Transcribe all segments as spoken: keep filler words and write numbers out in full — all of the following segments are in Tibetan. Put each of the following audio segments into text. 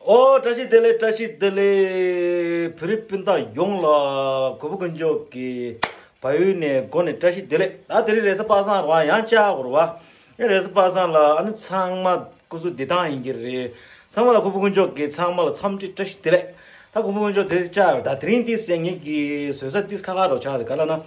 ཨོ། བཀྲ་ཤིས་བདེ་ལེགས། བཀྲ་ཤིས་བདེ་ལེགས། བོད་རིགས་སྤུན་ཟླ་ཡོངས་ལ་གུས་པ་དཀོན་མཆོག་གི་བལ་ཡུལ་ནས་སྒོ་ནས་བཀྲ་ཤིས་བདེ་ལེགས། ད་དེ་རིང་རེས་གཟའ་པ་སངས་རེད་བ། ཡང་བཅར་དགོས་རེད་བ། ཡང་རེས་གཟའ་པ་སངས་ལ་ཨ་ནི་ཚང་མ་སྐུ་གཟུགས་བདེ་ཐང་ཡིན་གྱི་རེད། ཚང་མ་ལ་གུས་པ་དཀོན་མཆོག་གི་ཚང་མ་ལ་འཚམས་འདྲི་བཀྲ་ཤིས་བདེ་ལེགས། ད་གུས་པ་དཀོན་མཆོག་དེ་རིང་བཅར་ཡོད། ད་དེ་རིང་ཏིས་ཡང་ངེད་ཀྱི་བཟོ་ས་ཏིས་ཁ་ཁ་རོ་ཆགས་དེ་ག་ལ་ན།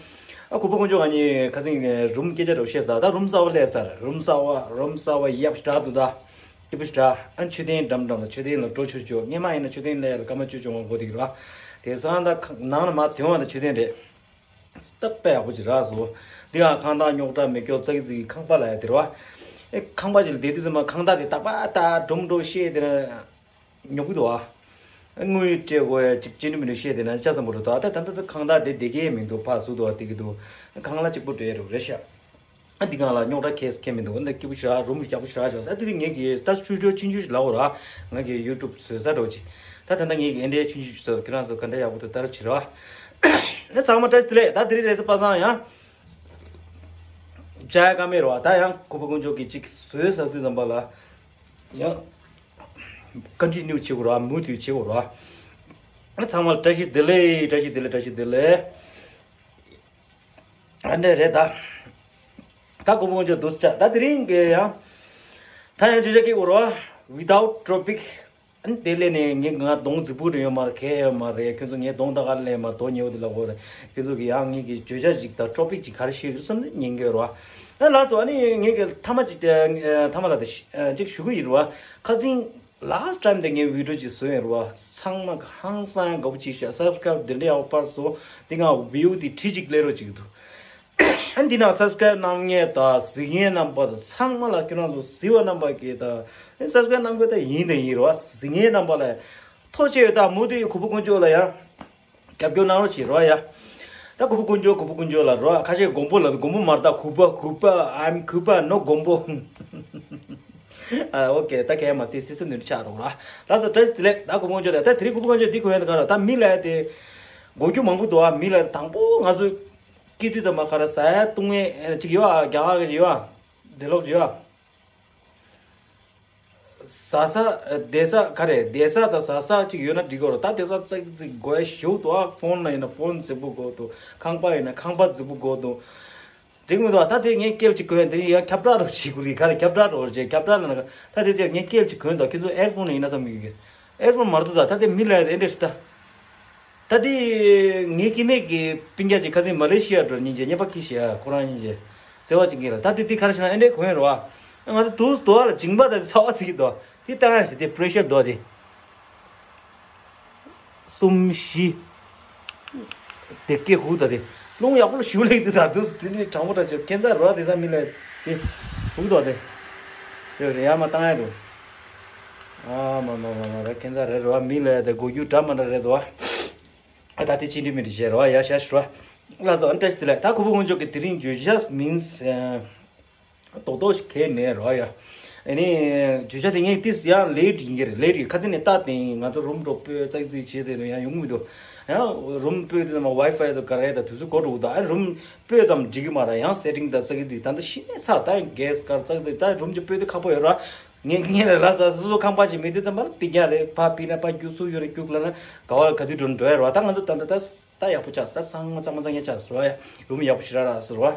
ཨ་གུས་པ་དཀོན་མཆོག་ང་གཉིས་ཁ་སང་རུམ་སྐད་ཆ་རོ་བཤད་ས། ད་རུམ་གསར་བ་སླེབས་ས་རེད། རུམ་གསར་བ། རུམ་གསར་བ་ཡག་པོ་ཞེ་དྲག་འདུག་ད། སྐྱིད་པོ་ཞེ་དྲག་ཨ་མཆོད་རྟེན་འགྲམ་འགྲམ་ལ་མཆོད་རྟེན་ལ་འགྲོ་ཆོག་ཆོག་སྔོན་མ་ཡིན་ན་མཆོད་རྟེན་ལ་སྐར་མ་བཅུ་བཅོ་ལྔ་འགོར་དེ་རེད་བ། དེང་སང་ད་ཁ་ནང་ལ་མར་དོན་བ་ད་མཆོད་རྟེན་རེད། སྟབས་དཔེ་ཡག་པོ་ཅིག་རག་སོང་། འདི་ཡང་ཁང་བདག་རྙོག་དྲ་མེད་སྐྱོ་ཙག་ཙིག་ཁང་པ་ལ་ཡ་དེ་རེད་བ། ཨེ་ཁང་པ་ཅིག་ལ་བསྡད་དུས་ཙམ་པ་ཁང་བདག་དེ་རྟག་པར་ད་འགྲོ་མི་འགྲོ་བཤད་དེ་ན་ཉོབ་ཀྱི་འདུག་བ། དངུལ་སྤྲད་དགོས་ཡ་ཅིག་ཅི་འདྲ་མི་འདྲ་བཤད་དེ་ན་ཆ་ཚང་པོ་རེད་དོ། ད་ད་ད་ད་ཁང་བདག་དེ་བསྡད་ཀྱི་མི་འདུག་ཕར་ཟུར་དུ་བ་བསྡད་ཀྱི་འདུག་ཁང་གླ་གཅིག་པོ་སྤྲད་རུ་རེད་ཤག་ཨ་འདི་གང་ལ་རྙོག་དྲ་ཁེས་ཁེ་མི་འདུག་འདི་སྐྱིད་པོ་ཞེ་དྲག་རུམ་ཡག་པོ་ཞེ་དྲག་བྱུང་ས། ཨ་འདི་ངེད་ཀྱི་ད་སྤྱོད་འཇོག་ཆུང་ཆུང་ཞིག་ལབ་ར། ང་གི་ཡུ་ཊུབ་བཟོ་ས་འགྲོ་ཅིག་ད་ད་ལྟ་ངེད་ཀྱི་ཨེ་འདྲའི་ཆུང་ཆུང་ཞིག་བཟོ། ཁྱེད་རང་ཚོ་ག་འདྲ་ཡག་པོ་འདུག་ལྟ་ར་བྱེད་ར། ཨ་ཚང་མ་བཀྲ་ཤིས་བདེ་ལེགས། ད་དེ་རིང་རེས་གཟའ་པ་སངས་ཡང་བཅར་ཡ་ཀ་མེད་ར་བ། ད་ཡང་གུས་པ་དཀོན་མཆོག་གིས་ཅིག་བཟོས་ས་དུས་ཙམ་པ་ལ་ཡང་ཀོན་ཊི་ནིའུ་བྱེད་དགོས་ར། མུ་མཐུད་བྱེད་དགོས་ར། ཨ་ཚང་མ་ལ་བཀྲ་ཤིས་བདེ་ལེགས། བཀྲ་ཤིས་བདེ་ལེགས། བཀྲ་ཤིས་བདེ་ལེགས། ཨ་འདྲ་རེད་ད། ད་གུས་པ་དཀོན་མཆོག་འདུག་ཅག་ད་དེ་རིང་གི་ཡང་། ད་ཡང་བརྗོད་བྱ་སྐད་དགོས་ར། Without topic། ཨ་ནི་དེ་ལས་ནས་ངས་ང་གདོང་རྫིག་པོ་རེ་ཡོད་མ་རེད། གལ་ཡོད་མ་རེད། ཁྱོད་ཚོ་ངའི་གདོང་ད་ག་ལས་མ་གདོང་ཉེ་བོ་དེ་ལ་གོ་རེད། ཁྱོད་ཚོ་གི་ཡང་ངེད་ཀྱི་བརྗོད་བྱ་ཞིག་དང་ཊོ་པིག་ཅིག་ག་རེ་ཤེས་ཀྱི་རེད་བསམ་ནས་ཉན་གི་ར། ཨ་ལགས་སོ། ཨ་ནི་ངེད་ཀྱི་མཐའ་མ་ཅིག་དེ་མཐའ་མ་ལ་དེ་ཅིག་ཞུ་གི་ཡིན་ར། ཁ་སང་last time དེ་ངས་video ཅིག་བཟོས་ཡོད་རེད་བ། ཚང་མ་ཧང་སང་དགའ་པོ་བྱས་ཤག་སབ་སི་ཀ་རབ་དེ་འདྲ་ཡག་པོ་སྤར་སོང་། དེ་སྔ་view དེ་ཁྲི་གཅིག་སླེབས་རོགས་བྱེད་ཀྱི་འདུག་ཨ་འདི་ན་སབ་སི་ཀ་རབ་གནང་མཁན་དང་གཟིགས་མཁན་རྣམ་པ་དང་ཚང་མ་ལ། ཁྱོད་རང་ཚོ་གཟིགས་པ་རྣམ་པ་གིས་དང་སབ་སི་ཀ་རབ་གནང་དགོས་ད་ཡིན་དང་ཡིན་རེད་བ། གཟིགས་མཁན་རྣམ་པ་ལ་ཐུགས་རྗེ་ཆེ་ཡོད། ད་མུ་མཐུད་གུས་པ་དཀོན་མཆོག་ལ་ཡང་རྒྱབ་སྐྱོར་གནང་རོགས་བྱེད་རོགས་ཡ། ད་གུས་པ་དཀོན་མཆོག་གུས་པ་དཀོན་མཆོག་ལ་རོགས། ཁ་ཤས་མགོན་པོ་ལ་མགོན་པོ་མ་རེད། ད་གུས་པ། གུས་པ། I'm Cuba, not མགོན་པོ། ཨ་ཨོ་ཀེ། ད་གས་མ་དེ་སི་སི་འདི་འདྲ་ཆགས་རོགས་ར། ལགས་སོ། བཀྲ་ཤིས་བདེ་ལེགས། ད་གུས་པ་དཀོན་མཆོག་ལ། ད་དེ་རིང་གུས་པ་དཀོན་མཆོག་འདི་གོ་ཡོད་ད་ག་ར། ད་མི་ལ་དེ་གོ་རྒྱུ་མང་པོ་འདུག་ཨ་མི་ལ་དང་པོ་ང་ཚོ་སྐྱེས་དུས་ཙམ་པ་ག་ར་ཟ་ཡ་བཏུང་ཡ་ཅིག་ཡོད་ཨ། རྒྱ་གར་གི་ཅིག་ཡོད་ཨ། དེ་ལོག་ཅིག་ཡོད་ཨ། ཟ་ས། བསྡད་ས་ག་རེ། བསྡད་ས་དང་ཟ་ས་གཅིག་ཡོད་ན་འགྲིག་གི་རེད། ད་བསྡད་ས་ཙག་ཙིག་དགོས་ཞེ་པོ་འདུག་ཨ། ཕོན་ལ་ཡིན་ན་ཕོན་རྫིག་པོ་དགོས་འདུག་ཁང་པ་ཡིན་ན་ཁང་པ་རྫིག་པོ་དགོས་འདུག་འགྲིག་མི་འདུག་ཨ། ད་དེ་ངས་སྐད་ཅིག་གོ་ཡ་དེ་ཡང་ཁྱབ་བསྒྲགས་རོགས་བྱེད་དགོས་རེད། ག་རེ་ཁྱབ་བསྒྲགས་རོགས་བྱེད། ཁྱབ་བསྒྲགས་ལ་ན་ད་དེ་ཚོ་ངས་སྐད་ཅིག་གོན་འདུག་ཁྱེད་ཚོ་ཨེར་ཕོན་ཡིན་ན་བསམ་གི་གི་ཨེར་ཕོན་མ་རེད་འདུག་ད་ད་དེ་མི་ལ་ཡ་དེ་འདྲ་ཞིག་ད། ད་དེ་ངའི་སྐྱེ་དམན་གྱི་སྤུན་ཀྱག་ཅིག་ཁ་སང་མ་ལེ་ཤི་ཡ་འགྲོ་སྙིང་རྗེ། ཉེས་པ་ཁྱི་ཤི་ཡ་ཁོ་རང་སྙིང་རྗེ། བརྩེ་བ་ཅན་གྱི་ལ། ད་དེ་དེ་ག་རེ་ཞིག་ན་ཨེ་འདྲའི་གོན་རོ་ཨ། ང་ཚོ་དུས་དོ་ལ་སྦྱིན་པ་དང་ཚ་བ་ཟིག་གི་དོ། དེ་ལྟ་ང་ཞིག་དེ་པྲེ་ཤར་དོ་དེ། གསུམ་བཞི། དེ་སྐད་ཧུ་ད་དེ། རླུང་ཡག་པོ་ལ་ཞུ་ལེགས་དུ་ད་དུས་དེ་ནི་དྲང་པོ་དྲང་ཆོ་ཁྱེད་ཚ་རོ་དེ་ས་མི་ལ་དེ། ཧུ་དོ་དེ། དེ་རེ་ཡ་མ་བཏང་ཡ་དོ། ཨ་མ་མ་མ་མ་ད་ཁྱེད་ཚ་རེ་རོ་མི་ལ་དེ་གོ་རྒྱུ་འདྲ་མ་འདྲ་རེད་དོ། ཨ་ད་དེ་ཅི་འདྲི་མི་འདྲི་བྱེད་རོ། ཡ་ཤ་ཤ་རོ། ལ་སོ་ཨན་ཏེ་ཤི་དེ་ལ་ད་གུ་བུ་ངོ་ཅོག་གི་དེ་རིང་བརྗོད་བྱ་མིན་རྡོག་རྡོག་ཞིག་གས་མེད་རོ་ཡ། ཨ་ནི་བརྗོད་བྱ་དེ་ངས་ཏིས་ཡང་ལེ་ཡིན་གྱི་རེད། ལེ་ཡི་ཁ་ཚིག་ནས་ལྟ་དེ་ང་ཚོ་རུམ་འགྲོ་སྤོས་ཙག་ཙིག་བྱེད་དེ་ཡང་ཡོང་མི་འདུག་ཡང་རུམ་སྤོས་དེ་ནང་ཝའི་ཕའི་དང་ག་རེ་དང་དུས་ཚོད་འགོར་འགྲོ་གི་འདུག་ཨ་རུམ་སྤོས་ཙམ་འགྲིག་གི་མ་རེད། ཡང་སེ་ཊིང་དང་ཙག་ཙིག་ད་ལྟ་ཤི་ནས་ཚར། ད་ཡང་གས་དཀར་ཙག་ཙིག་ད་རུམ་གྱི་སྤོས་དེ་ཁག་པོ་ཡོད་ར། ངས་ངས་ལ་ལ་ས་སོ་སོ་ཁང་པ་ཞིག་མེད་དུས་ཙམ་པ་ལ་དེ་རྒྱ་རེད། ཕ་པི་ན་ཕ་རྒྱུག་སུ་ཡོད་རེད། རྒྱུག་ལ་ན་ག་བ་ལ་ག་དུས་འགྲོ་འགྲོ་ཡ་རེད་བ། ད་ང་ཚོ་ད་ད་ད་ད་ཡག་པོ་ཆགས་ད་ཚང་མ་ཚང་མ་ཚང་ཡ་ཆགས་ཟེར་བ་ཡ། རུམ་ཡག་པོ་ཞེ་དྲག་རག་ཟེར་བ།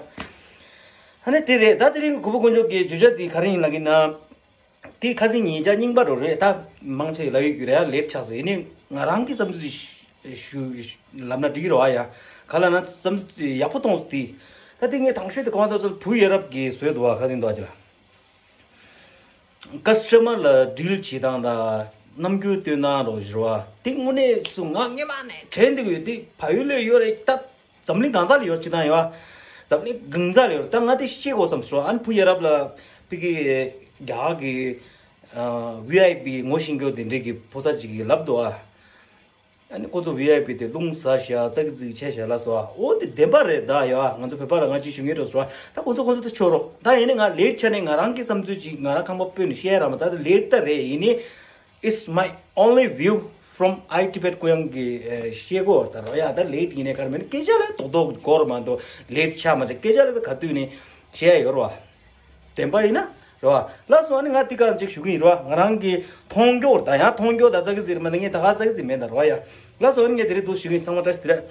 ཧ་ནས་དེ་རེད། ད་དེ་རིང་གུ་བུ་དཀོན་མཆོག་གི་བརྗོད་བྱ་དེ་ག་རེ་ཡིན་ལབ་གི་ན། དེ་ཁ་སང་ཉིན་ཞག་རྙིང་པ་རོ་རེད། ད་མང་ཆེ་ལབ་ཡོད་ཀྱི་རེད། ཡང་ལེ་ཊི་ཆགས་སོང་། ཡིན་ནའི་ང་རང་གི་བསམ་ཚུལ་ཞུ་ལབ་ན་འགྲིག་གི་རེད་བ་ཡ། ག་ལབ་ན་བསམ་ཚུལ་ཡག་པོ་གཏོང་སོང་དེ། ད་དེ་ངས་དང་ཤོས་དེ་གང་ལྟར་སོ་བུ་ཡ་རབས་ཀྱི་བཟོས་འདུག་བ། ཁ་སང་འདུག་བ་ཅི་ལ། ཀ་སི་ཊ་མར་ལ་ཌིལ་བྱེད་སྟངས་དང་རྣམ་འགྱུར་སྟོན་སྟངས་རོགས་ཞུ་བ་དེ་དངོས་གནས་སུ་ང་སྔོན་མ་ནས་དྲན་འདུག་ཡོད་དེ། བལ་ཡུལ་ལ་ཡོད་རེད་ད། འཛམ་གླིང་གང་ས་ལ་ཡོད་རེད་ཅི་ཐང་ཡོད། འཛམ་གླིང་གང་ས་ལ་ཡོད་རེད། ད་ང་དེ་ཤེས་དགོས་བསམ་སོང་། ཨ་ནི་བུ་ཡ་རབས་ལ་པི་ཀི་རྒྱ་གར་གི་ཝི་ཨའི་པི་ངོ་ཤེས་མཁན་དེ་འདྲས་ཀྱི་ཕོ་གསར་ཅིག་གིས་ལབ་འདུག་ཨ། ཨ་ནི་ཁོ་ཚོ་ཝི་ཨའི་པི་དེ་རླུང་ཟ་ཤག་ཙག་ཙིག་བྱས་ཤག་ལབ་སོང་ཨ། འོ་དེ་བདེན་པ་རེད་ད་ཡ། ང་ཚོ་བོད་པ་ལ་ང་ཅིག་ཞུ་ངེས་འགྲོ་སོང་ཨ། ད་ཁོ་ཚོ་ཁོ་ཚོ་ད་ཆོག་རོགས། ད་ཡིན་ནའི་ང་ལེ་ཊི་ཆ་ནས་ང་རང་གི་བསམ་ཚུལ་ཅིག་ང་རང་ཁང་པ་སྤོས་ནས་བཤད་ར་མ། ད་ལེ་ཊི་ད་རེད། ཡིན་ནའི་It's my only view from I Tibet ཀུ་ཡངས་ཀྱི་ཤེས་གོ་ད་རོ་ཡ། ད་ལེ་ཊི་ཡིན་ནའི་ག་རེ་མིན་སྐད་ཆ་ལ་རྡོག་རྡོག་གོ་ར་མ་གཏོགས་ལེ་ཊི་ཆ་མ་ཆ་སྐད་ཆ་ལ་ག་དུས་ནས་བཤད་ཡོད་ར་བ། བདེན་པ་ཡིན་ན་ རེད་བ། ལགས་སོ། ཨ་ནི་ང་འདི་ག་ཅིག་ཞུ་གི་ཡིན་རེད་བ། ང་རང་གི་མཐོང་རྒྱུ་རེད་ད། ཡང་མཐོང་རྒྱུ་ད་ཙག་གི་ཟིག་རེད་མ་གཏོགས་ངས་ད་ག་ཙག་གི་ཟིག་མེད་ད་རེད་བ་ཡ། ལགས་སོ། ཨ་ནི་ངས་དེ་རིང་འདུག་ཞུ་གི་ཡིན། ཚང་མ་བཀྲ་ཤིས་བདེ་ལེགས།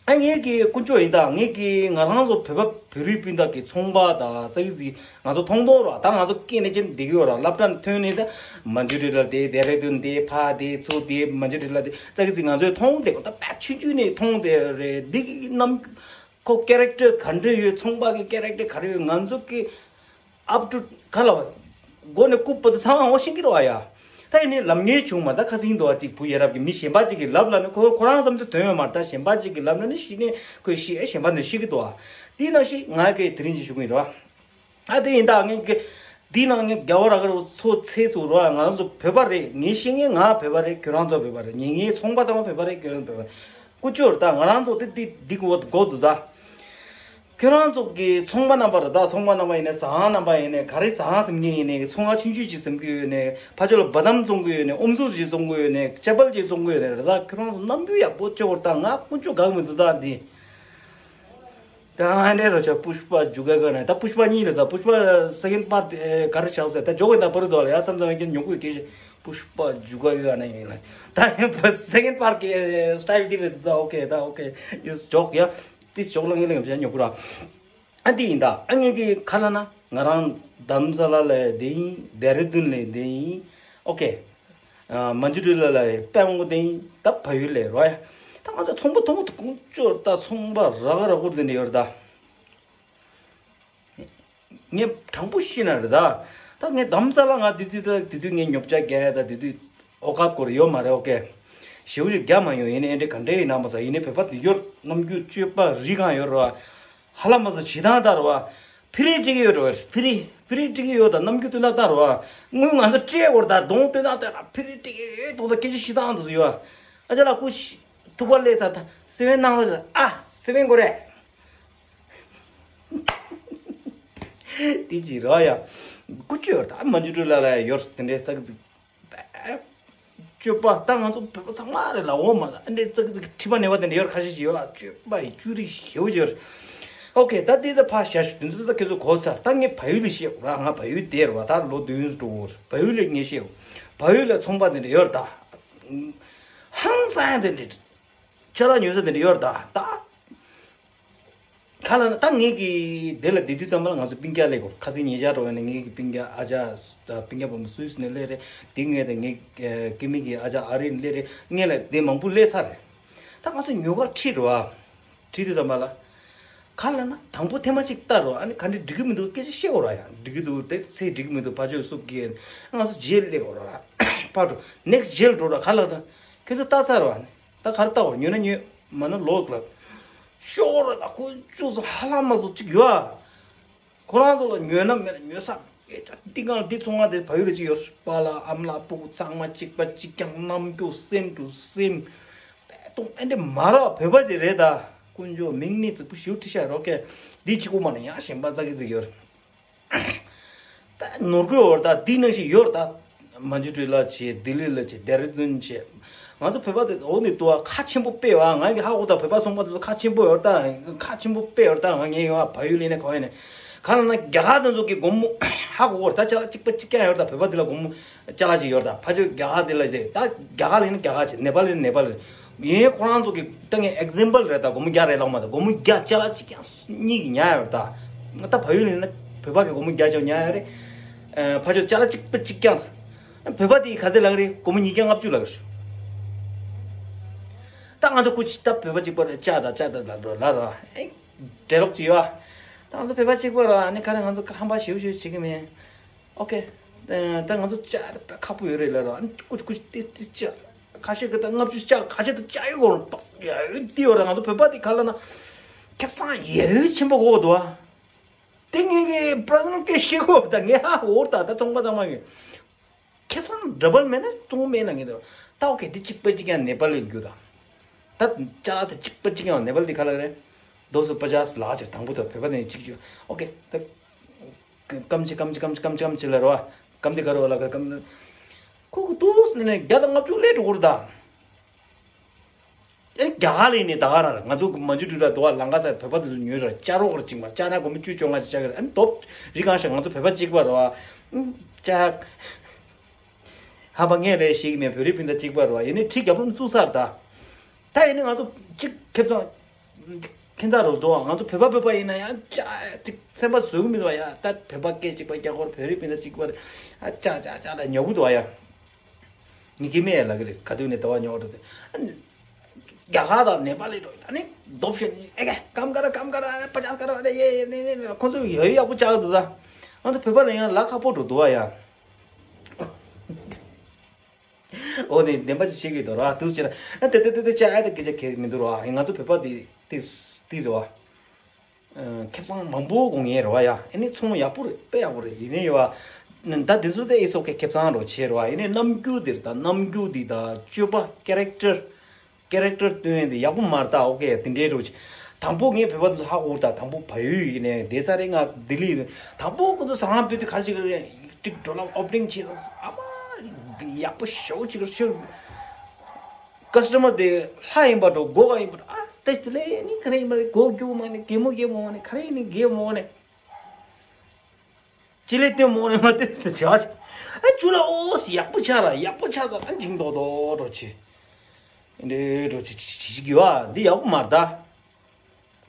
ཨ་ངེད་ཀྱི་དཀོན་མཆོག་ཡིན་ད། ངེད་ཀྱི་ང་རང་ཚོ་བོད་པ་བོད་རིགས་སྤུན་ཟླ་གི་ཚོང་པ་དང་ཙག་གི་ཟིག་ང་ཚོ་མཐོང་མཐོང་ར། ད་ང་ཚོ་སྐད་ནས་ཅན་བསྡད་ཀྱི་ཡོད་ར། སློབ་གྲྭ་ནས་ཐོན་ནས་ད་མན་ཇུ་རི་ལ་བསྡད། ལྡེ་ར་ལྡུན་བསྡད། ཕར་བསྡད་ཚུར་བསྡད། མན་ཇུ་རི་ལ་བསྡད། ཙག་གི་ཟིག་ང་ཚོས་མཐོང་བསྡད་གོ། ད་དཔེ་ཆུང་ཆུང་ནས་མཐོང་བསྡད་རེད། འདི་གི་རྣམ་ཁོ་ཀེ་རེག་ཊར་ག་འདྲ་ཡོད། ཚོང་པ་གི་ཀེ་རེག་ཊར་ག་རེ་ཡོད། ང་ཚོ་གི་ཨབ་ཊུ་ག་ལ་བ། མགོ་ནས་རྐུབ་བར་དུ་ཚང་མ་ངོ་ཤེས་ཀྱི་རེད་བ་ཡ། ད་ཡིན་ནའི་ལབ་མཁན་བྱུང་མ། ད་ཁ་སང་འདུག་བ། གཅིག་བུ་ཡ་རབས་ཀྱི་མི་གཞན་པ་གཅིག་གིས་ལབ་ལབ་ནས་ཁོ་ཁོ་རང་བསམ་ཚུལ་དོན་ཡོད་མ་རེད། ད་གཞན་པ་གཅིག་གིས་ལབ་ལབ་ནས་གཞི་ནས་ཁོས་ཤེས། གཞན་པ་ནས་ཤེས་ཀྱི་འདུག་བ། དེའི་ནང་བཞིན་ང་གིས་དེ་རིང་ཅིག་ཞུ་གི་ཡིན་རེད་བ། ཨ་དེ་ཡིན་ད། ངས་ཀྱི་འདིའི་ནང་ངས་རྒྱལ་བ་རབ་དགའ་རིན་པོ་ཆེ་ཚོ་ཚེ་ཚོ་རེད་བ། ང་རང་ཚོ་བོད་པ་རེད། ངས་ཤེས་མཁན་ང་བོད་པ་རེད། ཁྱོད་རང་ཚོ་བོད་པ་རེད། ཉན་མཁན་ཚོང་པ་ཚང་མ་བོད་པ་རེད། ཁྱོད་རང་བོད་པ་རེད། ཀུ་ཅོ་རེད་ད། ང་རང་ཚོ་དེ་དེ་འདི་གོ་གོ་འདུག་ད། ཁྱོད་རང་ཚོ་གི་ཚོང་པ་རྣམ་པ་རེད་ད། ཚོང་པ་རྣམ་པ་ཡིན་ནའི་ཟ་ཁང་རྣམ་པ་ཡིན་ནའི། ག་རེ་ཟ་ཁང་ཟིན་མཁན་ཡིན་ནའི། ཚོང་ཁང་ཆུང་ཆུང་ཅིག་ཟིན་གྱི་ཡོད་ནའི། ཕར་ཕྱོགས་ལ་བ་དམ་བཙོང་གི་ཡོད་ནའི། ཨུམ་སུ་ཅིག་བཙོང་གི་ཡོད་ནའི། ཅ་པལ་ཅིག་བཙོང་གི་ཡོད་ནའི་རེད་ད། ཁྱོད་རང་ཚོ་རྣམ་འགྱུར་ཡག་པོ་ཅིག་ཡོད་རེད་ད། ང་ཀུ་ཅོ་དགའ་གི་མི་འདུག་ད་འདི། ད་ཨ་འདྲས་རོ་ཆ། པུཤ་པ་ཇུ་ག་ག་ན། ད་པུཤ་པ་གཉིས་རེད་ད། པུཤ་པ་སེ་ཀེན་པར་ཊི་ག་རེ་ཆགས་ཟེར། ད་ཇོ་གོ་ད་པར་དོ་ལ་ཡ་བསམ་བསམ་ཡ་ཉོ་གུ་ཡ་གི། པུཤ་པ་ཇུ་ག་ག་ན་ཡིན་ལ། ད་སེ་ཀེན་པར་ཊི་གི་སི་ཊའིལ་འདི་རེད་ད། ཨོ་ཁེ་ད། ཨོ་ཁེ། ཨིས་ཇོག་ཡ། ཏིས་ཇོག་ལ་ངས་ལ་ཉོ་གུ་ར། ཨ་འདི་ཡིན་ད། ཨ་ངས་གི་ཁ་ལ་ན་ང་རང་དྷ་རམ་ས་ལ་ལ་བསྡད་ཡིན། ལྡེ་ར་ལྡུན་ལ་བསྡད་ཡིན། ཨོ་ཁེ། མན་ཇུ་རི་ལ་ལ་ཡི་པད་མོ་དེ་ཡིན་ད། བལ་ཡུལ་ལས་རོ་ཡ། ད་ང་ཚོ་ཚོང་པ་ཐོང་པ་ཀུ་ཅོ་ད། ཚོང་པ་རག་རག་པོ་དེ་འདྲ་ཡོད་རེད་ད། ངས་དྲང་པོ་བཤད་ན་རེད་ད། ད་ངས་དྷ་རམ་ས་ལ་ང་དེ་དུས་ད་དེ་དུས་ངས་ཉོ་ཆ་རྒྱག་ཡ་ད་དེ་དུས་ཨོ་ཀ་སྐོར་ཡོད་མ་རེད། ཨོ་ཁེ། ཞེ་པོ་ཅིག་རྒྱག་མ་ཡོང་། ཡིན་ནའི་ཨེ་འདྲ་ག་འདྲ་ཡིན་ན་མ་ཟ། ཡིན་ནའི་བོད་པ་དེ་ཡོད། རྣམ་འགྱུར་སྤྱོད་པ་རིགས་གང་ཡོད་རེད་བ། ཧ་ལམ་མ་ཟ་བྱེད་སྟངས་ལྟར་བ། ཕི་རི་སྤྲད་ཀྱི་ཡོད་རེད་བ། ཕི་རི་ཕི་རི་སྤྲད་ཀྱི་ཡོད་ད། རྣམ་འགྱུར་སྟོན་སྟངས་ལྟར་བ། དངུལ་ང་ཚོ་སྤྲད་དགོས་རེད་ད། གདོང་སྟོན་སྟངས་ལྟར་ད། ཕི་རི་སྤྲད་ཀྱི་ཡོད་དོ། ད་སྐད་ཆ་བཤད་སྟངས་དུ་ཡོད། ཨ་ཅག་ལགས་སྐུ་ཞིག་ཐུག་པ་སླེབས་ཚར། ད་སེ་བན་གནང་རོགས་བྱས། ཨ་སེ་བན་དགོས་རེད། དེ་ཅི་རེད་ཡ། ཀུ་ཅོ་ཡོད་ད། མན་ཇུ་རི་ལ་ལ་ཡོད་དེ་འདྲའི་ཙག་ཙིག་སྤྱོད་པ་ད་ང་ཚོ་བོད་པ་ཚང་མ་རེད་ལ། འོ་མ་ལ་ཨ་འདྲའི་ཙག་ཙིག་མཁྲིས་པ་ནད་པ་དེ་འདྲ་ཡོད་ཁ་ཤས་ཤིག་ཡོད་ལ། སྤྱོད་པ་ཡི་ཅུ་རིགས་ཞེ་པོ་ཅིག་ཡོད། ཨོ་ཁེ། ད་དེ་ད་ཕར་བཞག་ཞུ། དེ་ཚོ་ད་ཁྱེད་ཚོ་གོ་ཚར། ད་ངས་བལ་ཡུལ་ལ་བཤད་ར། ང་བལ་ཡུལ་བསྡད་ར་བ། ད་ལོ་བདུན་འགྲོ་གི་རེད། བལ་ཡུལ་ལ་ངས་བཤད། བལ་ཡུལ་ལ་ཚོང་པ་དེ་འདྲ་ཡོད་རེད་ད། ཧང་སང་ཡ་དེ་འདྲ། ཅ་ལག་ཉོ་ས་དེ་འདྲ་ཡོད་རེད་ད། ད། ག་ལ་ན་ད་ངེད་ཀྱི་དེ་ལ་བསྡད་དུས་ཙམ་པ་ལ་ང་ཚོ་སྤུན་ཀྱག་སླེབས་གོ། ཁ་སང་ཉེ་ཆར་འགྲོ་བ་ནས་ངེད་ཀྱི་སྤུན་ཀྱག་ཨ་ཅག་ད་སྤུན་ཀྱག་བུ་མོ་སུད་སི་ནས་སླེབས་རེད། དེ་ངེད་དང་ངེད་ཀི་མི་གི་ཨ་ཅག་ཨ་རི་ནས་སླེབས་རེད། ངེད་ལ་དེ་མང་པོ་སླེབས་ཚར་རེད། ད་ང་ཚོ་ཉོ་ག་ཁྲིད་རེད་བ། ཁྲིད་དུས་ཙམ་པ་ལ། ག་ལ་ན་དང་པོ་ཐེངས་མ་གཅིག་ལྟ་རོགས། ཨ་ནི་ག་འདྲ་འགྲིག་གི་མི་འདུག་སྐད་ཆ་བཤད་དགོས་ར་ཡ། འགྲིག་གི་འདུག་དེ་ཚེ་འགྲིག་གི་མི་འདུག་ཕར་ཚུར་སུབ་ཀྱི། ང་ཚོ་རྗེས་སླེབས་དགོས་ར། ཕར་འགྲོ། ནེག་སི་ཊི་རྗེས་ལ་འགྲོ་ར། ག་ལ་ད། ཁྱེད་ཚོ་ལྟ་ཚར་བ་ནི། ད་ག་རེ་ལྟ་བར་ཉོས་ན་ཉོས། མ་ན་ལོག་ལབ། ཤོག་ར་ད། ཁོ་ཚོ་ཧ་ལམ་མ་བཟོ་གཅིག་ཡོད་ཨ། ཁོ་རང་ཚོ་ལ་ཉོས་ན་མེད་ན་ཉོས་ས་མེད། ད་འདི་གང་འདི་ཚོང་ཁང་དེ་བལ་ཡུལ་ལ་གཅིག་ཡོད། པཱ་ལགས་ཨ་མ་ལགས་སྤུ་གུ་ཚང་མ་གཅིག་པ་གཅིག་རྐྱང་། རྣམ་འགྱུར་སེམས་དུ་སེམས། ད་དུང་ཨེ་འདྲ་མ་ར་བ་བོད་པ་ཅིག་རེད་ད། དཀོན་མཆོག་མིང་ནི་རྫིག་པོ་ཞེ་པོ་ཁྲིད་ཤག་རོགས་ཀྱིས། འདི་གཅིག་པོ་མ་ན་ཡང་གཞན་པ་ཙག་གི་ཙིག་ཡོད། ད་ནོར་གོས་ཡོད་ད། འདི་ནང་བཞིན་ཡོད་ད། མན་ཇུ་རི་ལ་བྱས། ལྡི་ལི་ལ་བྱས། ལྡེ་ར་ལྡུན་བྱས། ང་ཚོ་བོད་པ་དེ་འོ་ནི་ཏུ་བ་ཁ་ཆེན་པོ་དཔེ་བ། ང་གི་ཧ་གོ་ད། བོད་པ་ཚོང་པ་དེ་ཚོ་ཁ་ཆེན་པོ་ཡོད་ད། ཁ་ཆེན་པོ་དཔེ་ཡོད་ད། ང་ངས་ཡོང་བ་བལ་ཡུལ་ཡིན་ནས་གང་ཡིན་ནས། ག་ལ་ན་རྒྱ་གར་དེ་ཚོ་གི་སྒོར་མོ་ཧ་གོ་གོ་ད། ཅ་ལག་གཅིག་པ་གཅིག་རྐྱང་ཡོད་ད། བོད་པ་དེ་ལ་སྒོར་མོ་ཅ་ལག་ཅིག་ཡོད་ད། ཕ་ཆོས་རྒྱ་གར་དེ་ལ་བྱས། ད་རྒྱ་གར་ལ་ཡིན་ན་རྒྱ་གར་བྱས། ནེ་པཱལ་ལ་ཡིན་ན་ནེ་པཱལ་བྱས། ཡིན། ཁོ་རང་ཚོ་གི་ད་ངས་ཨེག་ཛེམ་པལ་རེད་ད། སྒོར་མོ་བརྒྱ་རེད་ལབ་མ་ད། སྒོར་མོ་བརྒྱ་ཅ་ལག་གཅིག་རྐྱང་གཉིས་ཀྱིས་ཉར་ཡོད་ད། ད་བལ་ཡུལ་ཡིན་ན་བོད་པ་གི་སྒོར་མོ་བརྒྱ་ཅིག་ཉར་ཡོད་རེད། ཨ་ཕ་ཆོས་ཅ་ལག་གཅིག་པ་གཅིག་རྐྱང་། བོད་པ་དེ་ག་ཚད་ལབ་རེད། སྒོར་མོ་ཉིས་བརྒྱ་ལྔ་བཅུ་ལབ་རེད། ད་ང་ཚོ་སྐུ་མཁྱེན་ད་བོད་པ་གཅིག་པ་རེད། ལྕགས་དང་ལྕགས་དང་ལ་འགྲོ་ལ་ར། ཨེ་འབྲེལ་ལོག་ཅིག་ཡོད་ཨ། ད་ང་ཚོ་བོད་པ་གཅིག་པ་ར། ཨ་ནི་ག་རེ་ང་ཚོ་ཧམ་པ་ཞེ་པོ་ཞེ་པོ་བྱེད་ཀྱི་མེད། ཨོ་ཁེ། ད་ང་ཚོ་ལྕགས་དེ་དཔེ་ཁག་པོ་ཡོད་རེད་ལབ་ར། ཨ་ནི་ཀུ་ཀུ་ཏི་ཏི་ལྕགས། ཁ་ཤས་ཀྱིས་ད་ལྔ་བཅུ་ལྕགས། ཁ་ཤས་ད་ལྕགས་ཡོད་གོ་ར། ཏོག་ཡ་ཡོད་ཏི་ཡོད་ར། ང་ཚོ་བོད་པ་དེ་ག་ལ་ན་ཁེ་བཟང་ཡ་ཡོད་ཆེན་པོ་གོ་འདུག་ཨ། དེ་ངས་ཀྱི་པར་སོ་ནལ་སྐད་བཤད་གོ་ད། ངས་ཧ་འོར་ད། ད་ཚོང་པ་ཚང་མ་གི་ཁེ་བཟང་འདྲ་པར་མེད་ན་ཚོང་མེད་ན་ངས་ད། ད་ཨོ་ཁེ། དེ་གཅིག་པ་གཅིག་རྐྱང་ནེ་པཱལ་ལ་རྒྱུ་ད། ད་ཅ་ལག་དེ་གཅིག་པ་གཅིག་རྐྱང་ནེ་པཱལ་དེ་ག་ལ་རེད། ཌོ་སོ་པ་ཅཱས་ལག་ཅིག་དང་པོ་ད་བོད་པ་དེ་གཅིག་གཅིག་ཨོ་ཁེ། ད་སྐམ་ཅི་སྐམ་ཅི་སྐམ་ཅི་སྐམ་ཅི་སྐམ་ཅི་ལ་རོ། སྐམ་དེ་ག་རོ་ལ་ག་སྐམ། ཁོ་ཁོ་ཏུས་ནས་ནས་བརྒྱ་དང་ལྔ་བཅུ་ལས་འགྲོ་གི་རེད་ད། ཨེ་རྒྱ་གར་ལ་ཡིན་ནས་ད་ག་རང་ང་ཚོ་མན་ཇུ་ཊི་ལ་དུ་བ་ལང་ཀ་སར་བོད་པ་དེ་ཚོ་ཉོས་ར་ཅ་རོགས་ར་ཅིག་མ་ཅ་ན་སྒོར་མོ་བཅུ་བཅོ་ལྔ་ཅིག་ཅག་གི་ར་ཨ་ནི་དོབ་རི་གང་ཤ་ང་ཚོ་བོད་པ་གཅིག་པ་ར་བ་ཅ། ཧ་པ་ངས་རེ་ཞིག་ནས་བོད་རིགས་སྤུན་ཟླ་གཅིག་པ་ར་བ་ཡིན་ནས་ཁྲི་རྒྱབ་ལོ་བཙུགས་ཚར་ད། ད་ཡིན་ནས་ང་ཚོ་གཅིག་ཁེབས་ཚང་ཁྱེད་ཚ་རོ་དོ་ང་ཚོ་བོད་པ་བོད་པ་ཡིན་ན་ཡང་ཅ་ཅིག་སེམས་པ་བཟོད་གི་མི་འདུག་བ་ཡ། ད་བོད་པ་སྐད་གཅིག་པ་རྒྱ་སྐོར་བོད་རིགས་སྤུན་ཟླ་གཅིག་པ་རེད་ཨ་ཅ་ཅ་ཅ་ད་ཉོ་གི་འདུག་བ་ཡ། མི་ཁྱི་མེད་ལ་གི་རེད་ག་དུས་ནས་ཟླ་བ་ཉོ་འགྲོ་དེ། རྒྱ་གར་དང་ནེ་པ་ལི་འགྲོ་ཨ་ནི་རྡོབ་བཤད་ནི་ཨེ་གེ་ཀམ་ཀ་ར་ཀམ་ཀ་ར་ཨ་ནི་པ་ཅག་ཀ་ར་ཨ་ནི་ཡེ་ཡེ་ནི་ནི་ནི་ཁོང་ཚོ་ཡོད་ཡག་པོ་ཅག་འདུག་ད། ང་ཚོ་བོད་པ་ལ་ཡང་ལ་ཁག་པོ་འགྲོ་འདུག་བ་ཡ། འོ་ནི་བདེན་པ་ཅིག་བཤད་ཀྱི་འདུག་ར་དུས་ཅི་ལ་ཨ་དེ་དེ་དེ་དེ་ཅག་ཨ་དེ་སྐད་ཆ་གལ་མི་འདུག་ར་ང་ཚོ་བོད་པ་དེ་དེ་དེ་རེད་བ། ཁེ་བཟང་མང་པོ་དགོངས་ངེས་རེད་བ་ཡ། ཨ་ནི་ཚོང་ཡག་པོ་རེད་དཔེ་ཡག་པོ་རེད་ཡིན་ནའི་ཡོད་བ། ད་དེ་ཚོ་དེ་ཨེ་སོ་ཁེ་ཁེ་བཟང་རོ་བྱས་རེད་བ་ཡིན་ནའི་རྣམ་འགྱུར་དེ་རེད་ད་རྣམ་འགྱུར་དེ་ད་སྤྱོད་པ་ཀེ་རེག་ཊར་ཀེ་རེག་ཊར་སྟོན་ཡས་དེ་ཡག་པོ་མ་རེད་ད་ཨོ་ཁེ་དེ་འདྲའི་རོ་བྱས། དང་པོ་ངས་བོད་པ་ཚོ་ཧ་གོ་ད་དང་པོ་བལ་ཡུལ་ཡིན་ནའི་དེ་ས་རེད་ང་ལྡི་ལི་ཡིན་དང་པོ་ཁོ་ཚོ་ཟ་ཁང་བུད་དེ་ག་རེ་བྱེད་ཀྱི་རེད་ཀྲིག་འགྲོ་ལ་ཨོ་པ་ནིང་བྱེད་ཨ་མ་ཡག་པོ་ཞེ་པོ་བྱེད་ཀྱི་རེད། ཀ་སི་ཊ་མར་དེ་ལྷ་ཡིན་པ་འགྲོ་སྒོ་ག་ཡིན་པ་འགྲོ་ཨ་ཏེ་ལེ་ནི་ག་རེ་ཡིན་པ་རེད་སྒོ་རྒྱུག་མ་ནི་གད་མོ་གད་མོ་ནི་ག་རེ་ཡིན་ནི་གད་མོ་ནི་ཅི་ལེ་ལྟོས་མོ་ནི་མ་ལྟོས་ཟེར་བྱ་ཨ་ཅུ་ལ་ཨོ་སི་ཡག་པོ་ཆགས་ར་ཡག་པོ་ཆགས་ད་ཨ་འཇིང་དོ་དོ་འགྲོ་ཆེ་འདྲེ་འགྲོ་ཆེ་ཆེ་ཆེ་གི་བ་འདི་ཡག་པོ་མ་རེད་ད།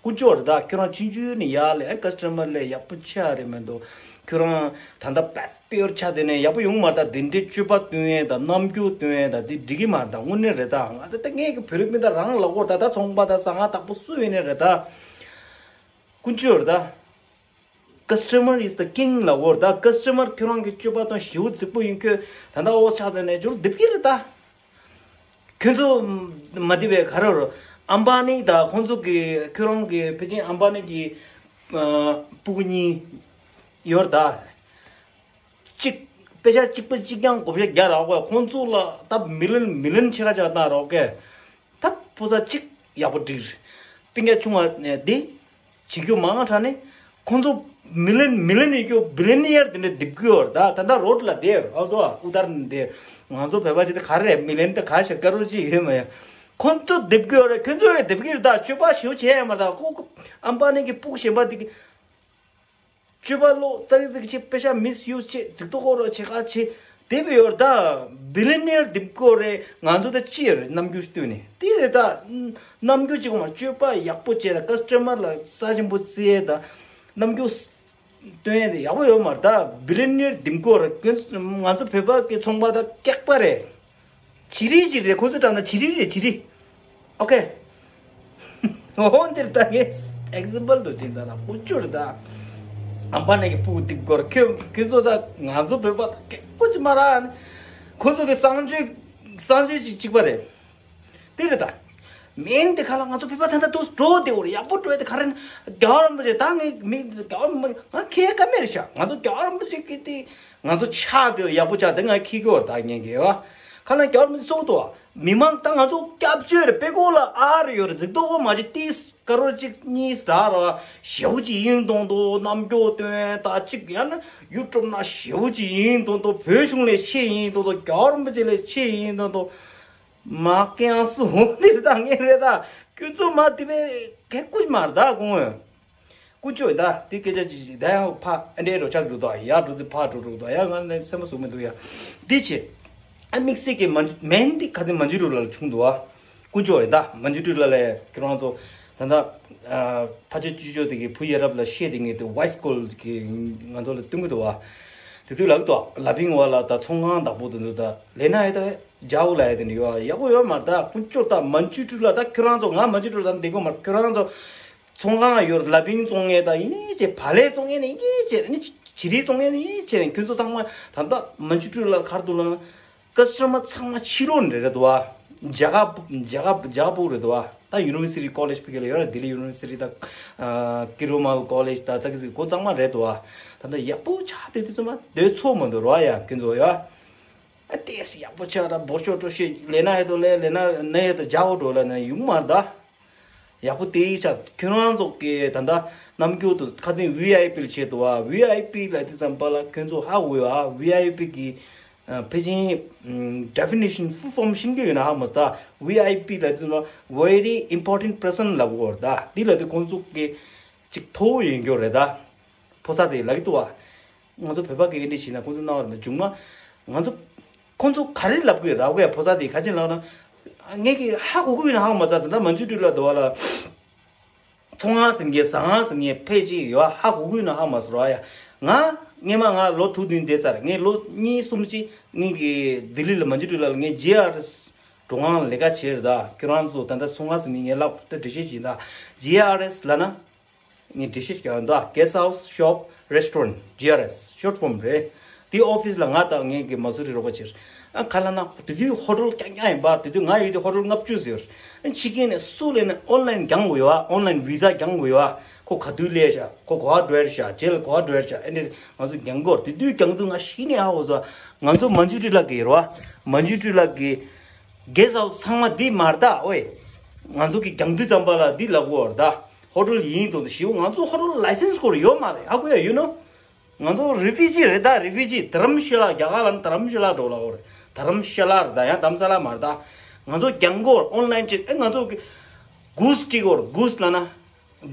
དཀོན་མཆོག་རེད་ད་ཁྱོད་རང་ཆུང་ཆུང་ནས་ཡར་ལས་ཀ་སི་ཊ་མར་ལས་ཡག་པོ་ཆགས་རེད་མི་འདུག་ཁྱོད་རང་ད་ལྟ་པད་པེ་ཡོར་ཆགས་དེ་ནས་ཡག་པོ་ཡོང་མ་རེད་ད། དེ་འདྲའི་སྤྱོད་པ་སྟོན་ཡས་དང་རྣམ་འགྱུར་སྟོན་ཡས་དང་དེ་འགྲིག་གི་མ་རེད་ད། དངོས་གནས་རེད་ད། ང་ད་ལྟ་ངས་ཀྱི་བོད་རིགས་མི་ད་རང་ལ་གོ་ད་ད་ཚོང་པ་ད་ཟ་ཁང་བདག་པོ་སུ་ཡིན་ནས་རེད་ད། དཀོན་མཆོག་རེད་ད། Customer is the king ལ་གོ་ད། ཀ་སི་ཊ་མར་ཁྱོད་རང་གི་སྤྱོད་པ་དང་ཞེ་པོ་རྫིག་པོ་ཡིན་ཁྱོད་ད་ད་འོ་ཆགས་དེ་ནས་ཇོར་སྡེབ་ཀྱི་རེད་ད། ཁྱོད་ཚོ་མ་བདེ་བའི་ག་རེ་རོ། ཨམ་བ་ནི་དང་ཁོང་ཚོ་གི་ཁྱོད་རང་གི་ཕལ་ཆེར་ཨམ་བ་ནི་གི་ཨ་སྤུ་གུ་གཉིས་ཡོད་ད། གཅིག་དཔེ་ཆ་གཅིག་པ་གཅིག་རྐྱང་བགོ་བཤའ་རྒྱག་རོགས་གས་ཁོང་ཚོ་ལ་ད་མི་ལོན་མི་ལོན་ཕྱེད་ཀ་ཅག་བཏང་རོགས་གས། ད་ཕོ་གསར་གཅིག་ཡག་པོ་འགྲིག་རེད། སྤུན་ཀྱག་ཆུང་བ་ནས་འདི། བྱེད་རྒྱུ་མང་ང་དྲགས་ནས། ཁོང་ཚོ་མི་ལེན་མི་ལེན་ཡོད་རྒྱུ་བི་ལེན་ཡར་དེ་འདྲ་སྡེབ་རྒྱུ་ཡོད་རེད་ད། ད་ལྟ་རོ་ཌི་ལ་བསྡད་ཡོད་རེད་ཨ་སོ་ཨ་ཨུ་ཏར་ནས་བསྡད་ཡོད་རེད། ང་ཚོ་བོད་པ་ཅིག་ད་ག་རེ་རེད་མི་ལེན་ད་ག་ཤ་དཀར་རོ་ཅིག་ཡོད་མ་ཡོད། ཁོང་ཚོ་སྡེབ་རྒྱུ་ཡོད་རེད། ཁྱོད་ཚོ་ཡང་སྡེབ་ཀྱི་རེད་ད། སྤྱོད་པ་ཞེ་པོ་བྱས་ཡ་མ་རེད་ད། ཁོ་ཁོ་ཨམ་པ་ནི་གི་སྤུ་གུ་གཞན་པ་དེ་གི་སྤྱོད་པ་ལོག་ཙག་ཙིག་བྱེད། པེ་ཤ་མིས་ཡུས་བྱེད། རྫིག་ཏོ་ཁོ་རོ་བྱེད་ཁ་བྱེད། དེ་བས་ཡོད་ད། བི་ལི་ནེར་སྡེབ་དགོས་རེད། ང་ཚོ་ད་ཅི་ཡོད་རེད། རྣམ་འགྱུར་སྟོན་ནས་དེ་རེད་ད། རྣམ་འགྱུར་གཅིག་མ་སྤྱོད་པ་ཡག་པོ་བྱས་ད་ཀ་སི་ཊ་མར་ལ་ས་ཆེན་པོ་བརྩི་ཡས་ད། རྣམ་འགྱུར་སྟོན་ཡས་དེ་ཡག་པོ་ཡོད་མ་རེད་ད། བི་ལི་ནེར་སྡེབ་དགོས་རེད། ང་ཚོ་བོད་པ་གི་ཚོང་པ་ད་སྐྱག་པ་རེད། བྱི་རིལ་བྱི་རིལ་རེད། ཁོ་ཚོ་འགྲམ་ན་བྱི་རིལ་རེད་བྱི་རིལ། ཨོ་ཁེ། འོ་འདིར་ད་ངས་ཨེག་ཛམ་པལ་དུ་དྲན་ད་ན་ཧུ་ཅུར་ད། ཨམ་པ་ནི་གི་སྤུ་གུ་སྡེབ་དགོས་རེད། ཁྱོད་ཁྱོད་ཚོ་ད་ང་ཚོ་བོད་པ་ད་སྐད་ཀོ་ཅི་མ་ར་ནི། ཁོ་ཚོ་གི་གསང་སྤྱོད་གསང་སྤྱོད་ཅིག་གཅིག་པ་རེད། དེ་རེད་ད། མིན་དེ་ག་ལ་ང་ཚོ་བོད་པ་ད་ད་དུ་འགྲོ་དེ་འོ་རེད། ཡག་པོ་འགྲོ་ཡ་དེ་ག་རེ་ན་རྒྱལ་བ་རིན་པོ་ཆེ་ད་ངས་མི་རྒྱལ་བ་རིན་པོ་ཆེ་ང་ཁྱེད་ཀ་མེད་རེད་ཤག་ང་ཚོ་རྒྱལ་བ་རིན་པོ་ཆེ་གི་དེ། ང་ཚོ་ཆགས་དེ་ཡག་པོ་ཆགས་དེ་ང་ཁྱི་གོ་ད་ངན་གི་བ། ཁ་ན་རྒྱལ་བ་མི་སོགས་དོ། མི་མང་ད་ང་ཚོ་སྐྱབས་བཅོལ་རེད། དཔེ་ཀོ་ལ་ཨ་རེ་ཡོད་རེད། རྫིག་ཏོ་གོ་མ་ཅི་ཏིས་ཀ་རོ་གཅིག་གཉིས་ད་ར་ཞེའུ་ཅི་ཡིན་དོང་དོ་རྣམ་འགྱོ་སྟོན་ད་གཅིག་ཡང་ན་ཡུ་ཊུབ་ན་ཞེའུ་ཅི་ཡིན་དོང་དོ་བོད་གཞུང་ལས་ཆེ་ཡིན་དོང་དོ་རྒྱལ་བ་རིན་པོ་ཆེ་ལས་ཆེ་ཡིན་དོང་དོ། མ་ཀེང་སུ་ཧོང་དེ་རེད་ད་ངན་རེད་ད། ཁྱོད་ཚོ་མ་དེ་བས་གེ་ཀུ་མ་རེད་ད་གོང་། ཀུན་སྤྱོད་ད་དེ་སྐད་ཆ་ཅིག་ཅིག་ད་ཡང་ཕ་ཨ་འདྲའི་རོ་ཆགས་འགྲོ་དོ་ཡ་འགྲོ་དེ་ཕ་འགྲོ་འགྲོ་དོ་ཡ་ང་ནི་སེམས་པ་སུ་མི་འདུག་ཡ། དེ་ཆེ། ཨ་དམིགས་བསལ་གྱི་མན་ཇུ་མན་དེ་ཁ་སང་མན་ཇུ་ཀྲུ་ལ་བྱུང་འདུག་ཨ། ཀུན་སྤྱོད་ད་མན་ཇུ་ཀྲུ་ལ་ལས་ཁྱོད་རང་ཚོ་ད་ལྟ་ཕ་ཆོས་ཅུ་ཅོ་དེ་གི་བུ་ཡ་རབས་ལ་བཤད་དེ་ངས་དེ་ཝའི་སི་ཀོལ་གི་ང་ཚོ་ལ་སྟོན་གི་འདུག་ཨ། དེ་དུས་ལབ་འདུག་ལ་ཕིང་བ་ལ་ད་ཚོང་ཁང་བདག་པོ་དེ་འདུག་ད་ལས་ན་ཡ་ད་ཇའོ་ལ་ཡ་དེ་འདུག་ཡ་ཡག་པོ་ཡོད་མ་ད་ཀུན་སྤྱོད་ད་མན་ཇུ་ཀྲུ་ལ་ད་ཁྱོད་རང་ཚོ་ང་མན་ཇུ་ཀྲུ་ལ་ད་འདི་གོ་མ་ཁྱོད་རང་ཚོ། ཚོང་ཁང་ཡོད་ལ་ཕིང་བཙོང་མཁན་དང་ཡིན་ནི་བྱས་བག་ལེབ་བཙོང་མཁན་ནི་ཡིན་བྱས་ནི་བྱི་རིལ་བཙོང་མཁན་ནི་ཡིན་བྱས་ནི་ཁྱོད་ཚོ་ཚང་མ་ད་ལྟ་མན་ཇུ་ཀྲུ་ལ་ག་རེ་འདུག་ལབ་ན་ཀ་སི་ཊ་མར་ཚང་མ་ཕྱི་ལོགས་ནས་རེད་འདུག་བ། རྒྱ་གར་རྒྱ་གར་རྒྱ་གར་པོ་རེད་འདུག་བ། ད་ཡུ་ནི་ཝར་སི་ཊི་ཀོ་ལེཇ་ཕ་གི་ལ་ཡོད་ར་ལྡི་ལི་ཡུ་ནི་ཝར་སི་ཊི་དང་ཀི་རོ་མལ་ཀོ་ལེཇ་དང་ཙག་གི་ཙིག་གོ་ཚང་མ་རེད་འདུག་བ། ད་ལྟ་ཡག་པོ་ཆགས་བསྡད་དུས་ཚང་མ་སྡོད་ཚོགས་མ་འདུག་ར་ཡ་ཁྱོད་ཚོ་ཡ། ཨ་ཏེས་ཡག་པོ་ཆགས་ར་འབོར་ཤོག་སྤྲོ་ཤེས་ལས་ན་ཧེ་དོ་ལས་ལས་ན་ནས་ཧེ་དོ་རྒྱ་བོ་འགྲོ་ལ་ན་ཡོང་མ་རེད་ད། ཡག་པོ་དེ་ཡིག་ཆ་ཁྱོད་རང་ཚོ་གི་ད་ལྟ་རྣམ་འགྱུར་དུ་ཁ་སང་ཝི་ཨའི་པི་ལ་བྱེད་དུ་བ་ཝི་ཨའི་པི་ལ་དེ་ཙམ་པ་ལ་ཁྱོད་ཚོ་ཧ་གོ་ཡོད་ཨ་ཝི་ཨའི་པི་གི་ ཕལ་ཆེར་definition full form ཤེས་ཀྱི་ཡོད་ན་ཧ་མ་སོང་ད། V I P ལབ་དུས་ལ་very important person ལབ་དགོས་རེད་ད། འདི་ལབ་དུས་ཁོང་ཚོ་གི་ཅིག་མཐོ་བོ་ཡོད་འགྱོ་རེད་ད། ཕོ་གསར་དེ་ལབ་ཀྱི་འདུག་བ། ང་ཚོ་བོད་པ་གི་ཨེ་འདྲ་བྱས་ན་ཁོང་ཚོ་སྣང་བ་རེད་མ། མཇུག་མ་ང་ཚོ་ཁོང་ཚོ་ག་རེ་ལབ་དགོས་ར་བ་གས་ཕོ་གསར་དེ་ག་ཅིག་ལབ་ན། ངས་ཀྱི་ཧ་གོ་གི་ཡོད་ན་ཧ་མ་སོང་ད། མ་འཇུ་དུས་ལ་དུ་བ་ལ། ཚོང་ང་ཟིན་གྱི་ཟ་ང་ཟིན་གྱི་ཕལ་ཆེར་ཡོད་ཧ་གོ་གི་ཡོད་ན་ཧ་མ་སོང་ར་ཡ། ང་སྔས་མ་ང་ལོ་དྲུག་བདུན་བསྡད་ཚར། ངས་ལོ་གཉིས་གསུམ་ཅིག་ངས་ཀྱི་ལྡི་ལི་ལ་མ་འཇུ་དུས་ལ་ངས་ཇི་ཨར་ཨེས་འགྲོ་ཁང་ལས་ཀ་བྱས་རེད་ད། ཁྱོད་རང་ཚོ་ད་ལྟ་ཚོང་ང་ཟིན་གྱི་ངས་ལབ་ད་འགྲེལ་བཤད་བྱེད་ད། ཇི་ཨར་ཨེས་ལབ་ན། ངས་འགྲེལ་བཤད་རྒྱག་འདུག Guest House Shop Restaurant G R S short form རེད། དེའི་ཨོ་ཕིས་ལ་ང་དང་ངའི་གི་མ་སུ་རི་རོགས་པ་བྱེད། ཨ་ག་ལ་ན་དེ་དུས་ཧོ་ཊེལ་རྐྱང་རྐྱང་ཡིན་པ། དེ་དུས་ང་ཡོད་དུས་ཧོ་ཊེལ་ལྔ་བཅུ་ཟེར། ཨ་ཕྱི་རྒྱལ་ནས་སུ་སླེབས་ན་ཨོན་ལན་རྒྱག་དགོས་ཡོད་ཨ། ཨོན་ལན་བི་ཟ་རྒྱག་དགོས་ཡོད་ཨ། ཁོ་ག་དུས་སླེབས་ཤག་ཁོ་ག་པར་འགྲོ་ཡ་ཤག་རྗེས་ལ་ག་པར་འགྲོ་ཡ་ཤག་ཨེ་འདྲས་ང་ཚོ་རྒྱག་དགོས། དེ་དུས་རྒྱག་དུས་ང་ཤི་ནས་ཧ་གོ་སོང་། ང་ཚོ་མན་ཇུ་ཀྲི་ལགས་ཀྱི་རེད་བ། མན་ཇུ་ཀྲི་ལགས་ཀྱི་གེ་སི་ཧའུ་སི་ཚང་མ་འདི་མ་རེད་ད། ཨོའི། ང་ཚོ་གི་རྒྱག་དུས་ཙམ་པ་ལ་འདི་ལབ་དགོས་རེད་ད། ཧོ་ཊེལ་ཡིན་དོ་ཞིའུ་ང་ཚོ་ཧོ་ཊེལ་ལའི་སེན་སི་སྐོར་ཡོད་མ་རེད། ཧ་གོ་ཡ་ཡོད་ནོ། ང་ཚོ་རི་ཕུ་ཇི་རེད་ད། རི་ཕུ་ཇི། དྷ་རམ་ཤ་ལ། རྒྱ་གར་ལ་ནི་དྷ་རམ་ཤ་ལ་འགྲོ་ལ་འོ་རེད། དྷ་རམ་ཤ་ལ་རེད་ད། ཡང་དྷ་རམ་ས་ལ་མ་རེད་ད། ང་ཚོ་རྒྱག་དགོས་ཨོན་ལན་ཅིག་ཨེ་ང་ཚོ་གི་གུ་སི་ཀྲིག་འོར་གུ་སི་ལ་ན་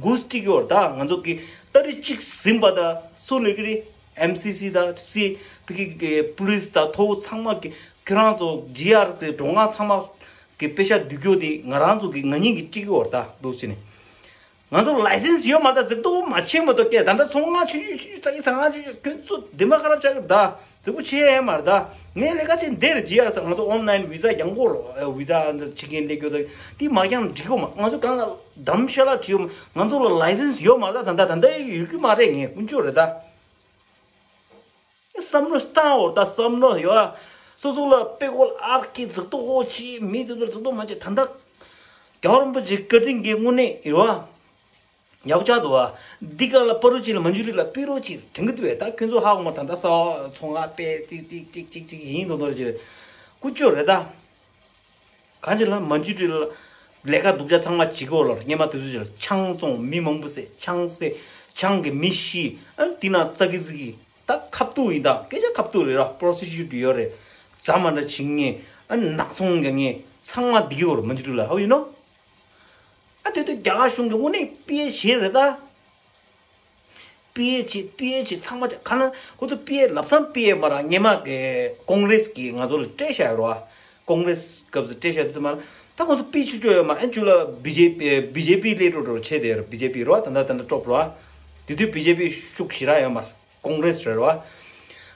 གུ་སི་ཀྲིག་འོར་ད། ང་ཚོ་གི་ཏ་རིག་གཅིག་ཟིན་པ་ད་སུ་ལས་ཀི་རེད། ཨེམ་སི་སི་ད་སི་ཕི་ཀི་གི་པུ་ལི་སི་ད་ཐོ་བོ་ཚང་མ་གི་ཁྱོད་རང་ཚོ་ཇི་ཨར་དེ་འགྲོ་ང་ཚང་མ་གི་པེ་ཤ་བསྡུ་རྒྱུ་དེ་ང་རང་ཚོ་གི་ང་གཉིས་ཀྱི་ཀྲིག་འོར་ད་འདུག་ཟེར་ནས། ང་ཚོ་ལའི་སེན་སི་ཡོད་མ་རེད་ད། རྫིག་ཏོ་མ་བྱེད་མ་གཏོགས་སྐད་ད་ལྟ་ཚོང་ང་ཆུ་ཆུ་ཆུ་ཚ་གི་ཚ་ང་ཆུ་ཆུ་ཁྱོད་ཚོ་འདི་མ་ཁ་རབ་ཆགས་ཀྱི་ད་རྫིག་པོ་བྱེད་ཡ་མ་རེད་ད། ངས་ལས་ཀ་བྱེད་འདིར་ཇི་ཨར་ས་ང་ཚོ་ཨོན་ལན་བི་ཟ་ཡང་གོ་རོ་བི་ཟ་ཕྱི་རྒྱལ་སླེབས་རྒྱུ་ད་དེ་མ་རྒྱང་འགྲིག་གོ་མ། ང་ཚོ་གང་ལ་དམ་ཤ་ལ་བྲིས་ཡོད་མ། ང་ཚོ་ལ་ལའི་སེན་སི་ཡོད་མ་རེད་ད། ད་ལྟ་ད་ལྟ་ཡོད་ཀྱི་མ་རེད། ངས་དཀོན་མཆོག་རེད་ད། བསམ་བློ་བཏང་འོ་ད་བསམ་བློ་ཡོད་ཨ། སོ་སོ་ལ་དཔེ་ཀོ་ལ་ཨར་ཀི་རྫིག་ཏོ་ཧོ་ཆི་མི་དེ་ཚོ་རྫིག་ཏོ་མ་བྱེད་ད་ལྟ། རྒྱལ་བ་རིན་པོ་ཆེ་བཀའ་དྲིན་གྱི་དངོས་གནས་ཡོད་ཨ། ཡག་ཆགས་འདུག་བ། འདི་ག་ལ་པ་རུ་ཅི་ལ་མ་འཇུ་རི་ལ་པི་རོ་ཅི་དྲན་གི་འདུག་བས། ད་ཁྱོད་ཚོ་ཧ་གོ་མ་ད་ད་ས་ཚོང་ང་པས་ཏིག་ཏིག་ཏིག་ཏིག་ཏིག་ཡིན་དོ་དོ་ཅི་ཀུ་ཅོ་རེད་ད། གང་ཅི་ལ་མ་འཇུ་རི་ལ་ལས་ཀ་སྡུག་ཅག་ཚང་མ་བྱེད་གོ་ལ་སྔས་མ་དུས་ཚོད་ཅི་ལ་ཆང་བཙོང་མི་མང་པོ་བསད་ཆང་བསད་ཆང་གི་མི་ཤི་ཨ་འདི་ན་ཙ་གི་ཙི་གི་ད་ཁ་བཏུག་ཡིན་ད་སྐད་ཆ་ཁ་བཏུག་རེད་ར་པོ་རོ་སི་ཀྱུ་ཊི་ཡོད་རེད། ཛ་མ་འདྲ་བྱེད་ངེས་ཨ་ནག་ཚོང་གི་ངེས་ཚང་མ་འདི་གི་བར་མ་འཇུ་རི་ལ་ཧ་ཡིན་ནོ། ཨ་དེ་དུས་རྒྱ་གར་གཞུང་གི་དངོས་གནས་པི་ཨེ་བྱེད་རེད་ད། པི་ཨེ་བྱེད་པི་ཨེ་བྱེད་ཚང་མ་བྱེད་ག་ན་ཁོ་ཚོ་པི་ཨེ་ལབ་སང་པི་ཨེ་མ་ར་སྔས་མ་གི་ཀོང་རེས་ཀྱི་ང་ཚོ་ལ་སྤྲད་བཞག་ཡོད་ར་བ། ཀོང་རེས་སྐབས་སུ་སྤྲད་བཞག་དུས་མ་ར་ད་ཁོ་ཚོ་པི་ཆུ་ཆོ་ཡོད་མ་ཨ་ཆུ་ལ་བི་ཇེ་པི་བི་ཇེ་པི་སླེབས་འགྲོ་འགྲོ་བྱས་དེ་ཡོད་ར་བི་ཇེ་པི་ར་བ་ད་ད་ད་ད་ཀྲོབ་ར་བ། དེ་དུས་བི་ཇེ་པི་ཤུགས་ཞེ་དྲག་ཡོད་མ་ར་ཀོང་རེས་རེད་ར་བ།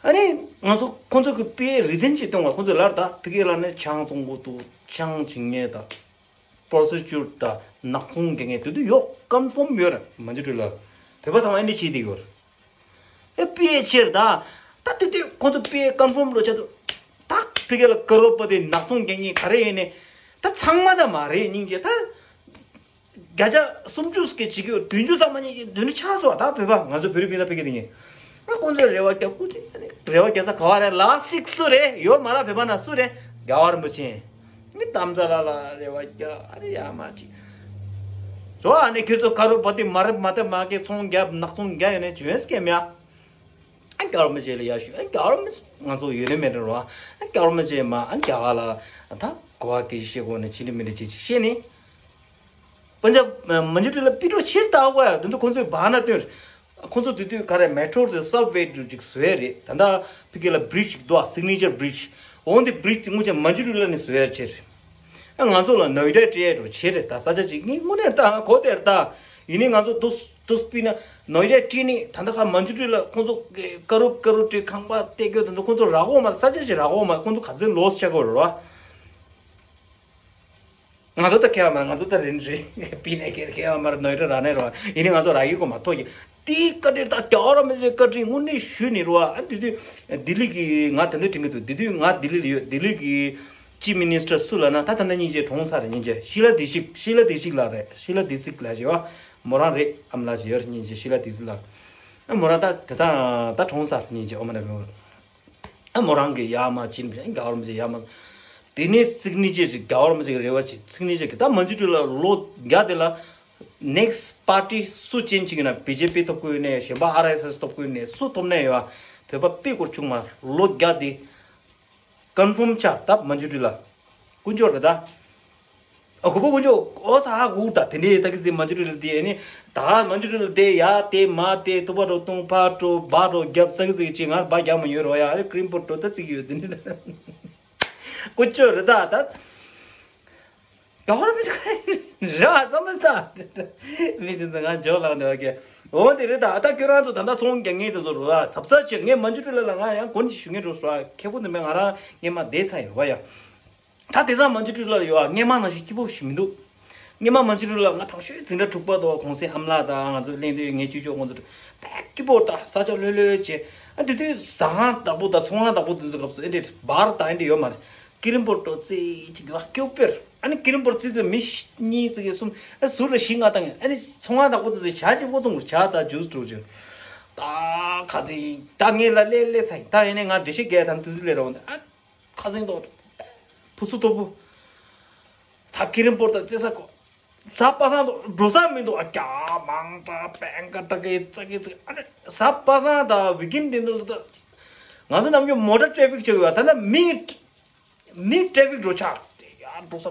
ཨ་ནི་ང་ཚོ་ཁོ་ཚོ་གི་པི་ཨེ་རི་ཟན་ཅིག་གཏོང་བ་ཁོ་ཚོ་ལར་ད་ཕི་ཀེ་ལ་ནས་ཆང་བཙོང་གོ་འདུག་ཆང་བྱིན་ངེས་ད། པོ་རོ་སི་ཀྱུ་ཊི་དང་ནག་ཚོང་རྒྱག་མཁན་དེ་དུས་ཡོད་ཀོན་ཕོམ་ཡོད་རེད་མ་འཇུ་ཀྲི་ལ། བོད་པ་ཚང་མ་ཨེ་འདྲ་བྱེད་བསྡད་ཡོད་རེད། ཨེ་པི་ཨེ་ཆེར་ད། ད་དེ་དུས་ཁོང་ཚོ་པི་ཨེ་ཀོན་ཕོམ་ལོ་ཆ་དུ། ད་ཕི་ཀེ་ལ་ཀ་རོ་པ་དེ་ནག་ཚོང་རྒྱག་མཁན་ག་རེ་ཡིན་ནས། ད་ཚང་མ་ད་མ་རེད་སྙིང་རྗེ་ད། བརྒྱ་ཆ་སུམ་ཅུ་སྐད་བྱེད་ཀྱི་ཡོད་བདུན་ཅུ་ཙམ་མ་ཉིད་ཀྱི་བདུན་ཅུ་ཆགས་སོང་བ་ད་བོད་པ་ང་ཚོ་བོད་རིགས་མི་ད་ཕི་ཀེ་དེ་ཡིན། ང་ཁོང་ཚོས་རེ་བ་རྒྱག་སྐུ་ཚེ་རེ་བ་རྒྱག་ས་ག་བ་རེད་ལ་སིག་སུ་རེད་ཡོད་མ་ར་བོད་པ་ན་སུ་རེད་རྒྱལ་བ་རིན་པོ་ཆེ། ངས་དམ་ཚ་ལ་ལ་རེ་བ་རྒྱག་ཨ་རེ་ཡ་མ་ཅིག་ཟོ་ཨ་ནི་ཁྱོད་ཚོ་ཁ་རུ་བ་དེ་མ་རེད་མ་ད་མ་གེ་ཚོང་རྒྱབ་ནག་ཚོང་རྒྱག་ཡོད་ནས་བྱོན་སྐད་མེད་ཨ། ཨ་རྒྱལ་བ་རིན་པོ་ཆེ་ལ་ཡ་ཞུ་ཨ་རྒྱལ་བ་རིན་པོ་ཆེ་ང་ཚོ་ཡོད་ནི་མེད་རེད་རོ་ཨ་རྒྱལ་བ་རིན་པོ་ཆེ་མ་ཨ་རྒྱ་གར་ལ་ད་གོ་བ་སྐད་ཆ་བཤད་དགོས་ནས་ཅི་འདྲ་མི་འདྲ་ཅིག་བཤད་ནི། པན་ཇབ་མན་ཇུ་ཀྲི་ལ་པི་ཀྲོ་ཕྱིར་ལྟ་བ་ཡ་དེ་ཚོ་ཁོང་ཚོས་བ་ན་སྟོན། ཁོང་ཚོ་དེ་དུས་ག་རེ་མེ་ཊྲོ་རེད་སབ་ཝེ་རེད་ཅིག་བཟོས་རེད་ད་ལྟ་ཕི་ཀེ་ལ་བི་རི་ཇི་ཅིག་འདུག་ཨ་སིག་ནེ་ཅར་བི་རི་ཇི། འོ་འདི་བི་རི་ཇི་དེ་སྔོན་ཆད་མན་ཇུ་ཀྲི་ལ་ནས་བཟོས་ཡ་བྱས་རེད། ཨ་ང་ཚོ་ལ་ནོ་ཡི་ཌ་སྤྲད་ཡ་འགྲོ་བྱས་རེད་ད་ས་ཆ་ཅིག་ངས་དངོས་གནས་ལྟ་གོ་དེར་ལྟ་ཡིན་ནའི་ང་ཚོ་དུས་དུས་སྤི་ན་ནོ་ཡི་ཌ་སྤྲད་ནི་ད་ལྟ་ཁ་མན་ཇུ་ཀྲི་ལ་ཁོང་ཚོ་ཀ་རུ་ཀ་རུ་སྤྲད་ཁང་པ་སྟེར་རྒྱུ་དེ་ཚོ་ཁོང་ཚོ་རག་གོ་མ་ས་ཆ་ཅིག་རག་གོ་མ་ཁོང་ཚོ་ག་ཚོད་ལོ་སི་ཆགས་གོ་རེད་བ། ང་ཚོ་ད་ཁེ་བ་མ་རེད་ང་ཚོ་ད་རིན་རེད་པི་ནས་ཁེ་ཁེ་བ་མ་རེད་ནོ་ཡི་ར་ར་ནས་རོ་ཡིན་ནི་ང་ཚོ་ར་ཡི་གོ་མ་ཐོ་ཡི་དེའི་བཀའ་དྲིན་ད་རྒྱ་ར་མི་ཚོའི་བཀའ་དྲིན་དངོས་གནས་ཞུས་ནི་རོ་ཨ་དེ་དུས་ལྡི་ལི་གི་ང་དེ་འདྲ་དྲན་གི་འདུག་དེ་དུས་ང་ལྡི་ལི་ལ་ཡོད་ལྡི་ལི་གི་ཅིབ་མི་ནི་སི་ཊར་སུ་ལ་ན་ད་ད་ལྟ་སྙིང་རྗེ་གྲོངས་ཚར་སྙིང་རྗེ་ཤི་ལ་དི་ཤིག་ཤི་ལ་དི་ཤིག་ལགས་རེད་ཤི་ལ་དི་ཤིག་ལགས་ཞེས་བ་མོ་རང་རེད་ཨམ་ལགས་ཞེས་ཡོད་སྙིང་རྗེ་ཤི་ལ་དི་ཤིག་ལགས་ཨ་མོ་རང་ད་དེ་ད་ད་གྲོངས་ཚར་སྙིང་རྗེ་ཨོ་མ་ན་མི་འོ། ཨ་མོ་རང་གི་ཡ་མ་ཅིན་རྒྱ་གར་མི་ཅིག་ཡ་མ། དེ་ནས་སིག་ནི་ཅར་ཅིག་རྒྱ་གར་མི་ཅིག་རེ་བ་ཅིག་སིག་ནི་ཅར་གི་ད་མན་ཇུ་ཀྲི་ལ་ལོ་བརྒྱ་དེ་ལ་ནེག་སི་པར་ཊི་སུ་ཅན་ཅིག་ཡིན་ན་བི་ཇེ་པི་ཐོབ་ཀྱི་ཡོད་ནས་གཞན་པ་ཨར་ཨེས་ཨེས་ཐོབ་ཀྱི་ཡོད་ནས་སུ་ཐོབ་ནས་ཡོད་བོད་པ་པི་སྐོར་བྱུང་མ་ལོ་བརྒྱ་དེ་ ཀོན་ཕོམ་ཆགས་ད་མན་ཇུ་ཀྲི་ལ། དཀོན་མཆོག་རེད་ད། ཨ་ཁོ་པོ་དཀོན་མཆོག་ཨོ་ས་ཧ་གུ་ད་དེ་འདྲའི་ཙག་གི་ཙི་མན་ཇུ་ཀྲི་ལ་དེ་ཨ་ནི་ད་མན་ཇུ་ཀྲི་ལ་དེ་ཡ་དེ་མ་དེ་ཏུ་པ་འགྲོ་སྟོང་ཕ་འགྲོ་བ་འགྲོ་རྒྱབ་ཙག་གི་ཙི་ཅི་ང་བ་རྒྱབ་མ་ཡོད་རོ་ཡ་ཨ་ཀྲིམ་པོ་འགྲོ་ད་ཙིག་ཡོད་དེ་འདྲ། དཀོན་མཆོག་རེད་ད་ད། ག་བར་མི་རེད་བསམ་མི་ད། མི་དེ་ཚོ་ང་འཇོག་ལངས་འདོད་ཀྱི། འོ་དེ་རེད་ད་ད་ཁྱོད་རང་ཚོ་ད་ལྟ་ཚོང་རྒྱག་མཁན་དེ་ཚོ་རོ་ལ་གཟབ་གཟབ་བྱེད་ངས་མན་ཇུ་ཀྲི་ལ་ལ་ང་ཡང་གོན་ཅིག་ཞུ་མཁན་འགྲོ་སོ་ཁེ་པོ་འདི་མེད་ང་རང་སྔས་མ་བསྡད་ཚར་ཡོད་བ་ཡ། ད་དེ་ཚང་མན་ཇུ་ཀྲི་ལ་ཡོད་ཨ་སྔས་མ་ནང་བཞིན་སྐྱིད་པོ་ཞིག་མི་འདུག་སྔས་མ་མན་ཇུ་ཀྲི་ལ་ང་དང་ཤོས་འཛིན་གྲྭ་དྲུག་པ་དོ་གོང་སེ་ཨམ་ལགས་དང་ང་ཚོ་གླེང་དུས་ངའི་ཅུ་ཅོ་ཁོང་ཚོ་དཔེ་སྐྱིད་པོ་ད་ས་ཆ་ལྷོད་ལྷོད་བྱས་ཨ་དེ་དུས་ཟ་ཁང་བདག་པོ་དང་ཚོང་ཁང་བདག་པོ་དེ་ཚོ་སྐབས་སུ་ཨེ་འདྲས་བར་དང་ཨེ་འདྲས་ཡོད་མ་རེད། ཀི་རིམ་པོ་ཏོ་ཙི་ཅིག་ཡོད་སྐྱོ་པེར། ཨ་ནི་ཀི་རིམ་པོ་ཏོ་ཙི་ཙི་མི་ཤི་གཉིས་ཙི་གེ་གསུམ་ཨ་ཟུར་ལ་བཞི་ལྔ་བཏང་ཡོད། ཨ་ནི་ཚོང་ཁང་བདག་པོ་ཏོ་ཙི་ཇ་ཅིག་པོ་ཙོང་ཇ་དང་ཇུས་འགྲོ་བྱོས། ད་ཁ་ཚིག་ད་ངེད་ལ་ལས་ལས་ཚ་ཡིན་ད་ཡིན་ནས་ང་འགྲེལ་བཤད་རྒྱག་ཐང་དུས་ཚོད་ལས་རོགས་འདི་ཨ་ཁ་ཚིག་ཏོ་ཕུ་སུ་ཏོ་བུ་ད་ཀི་རིམ་པོ་ཏོ་ཙི་ས་ཀོ། ཟ་པ་སངས་འགྲོ་ས་མི་འདུག་ཨ་ཀྱ་མང་དྲག་པན་ཀ་དྲག་གི་ཙག་གི་ཙག་ཨ་ནི་ཟ་པ་སངས་དང་ཝི་ཀེན་དེ་འདུག་ད་ང་ཚོ་ནམ་རྒྱུན་མོ་ཊ་ཊེ་ཕིག་ཆགས་ཡོད་ད་ལྟ་མི་མི་ཊེ་ཕིག་འགྲོ་ཆགས་དེ་ཡ་འགྲོ་ས་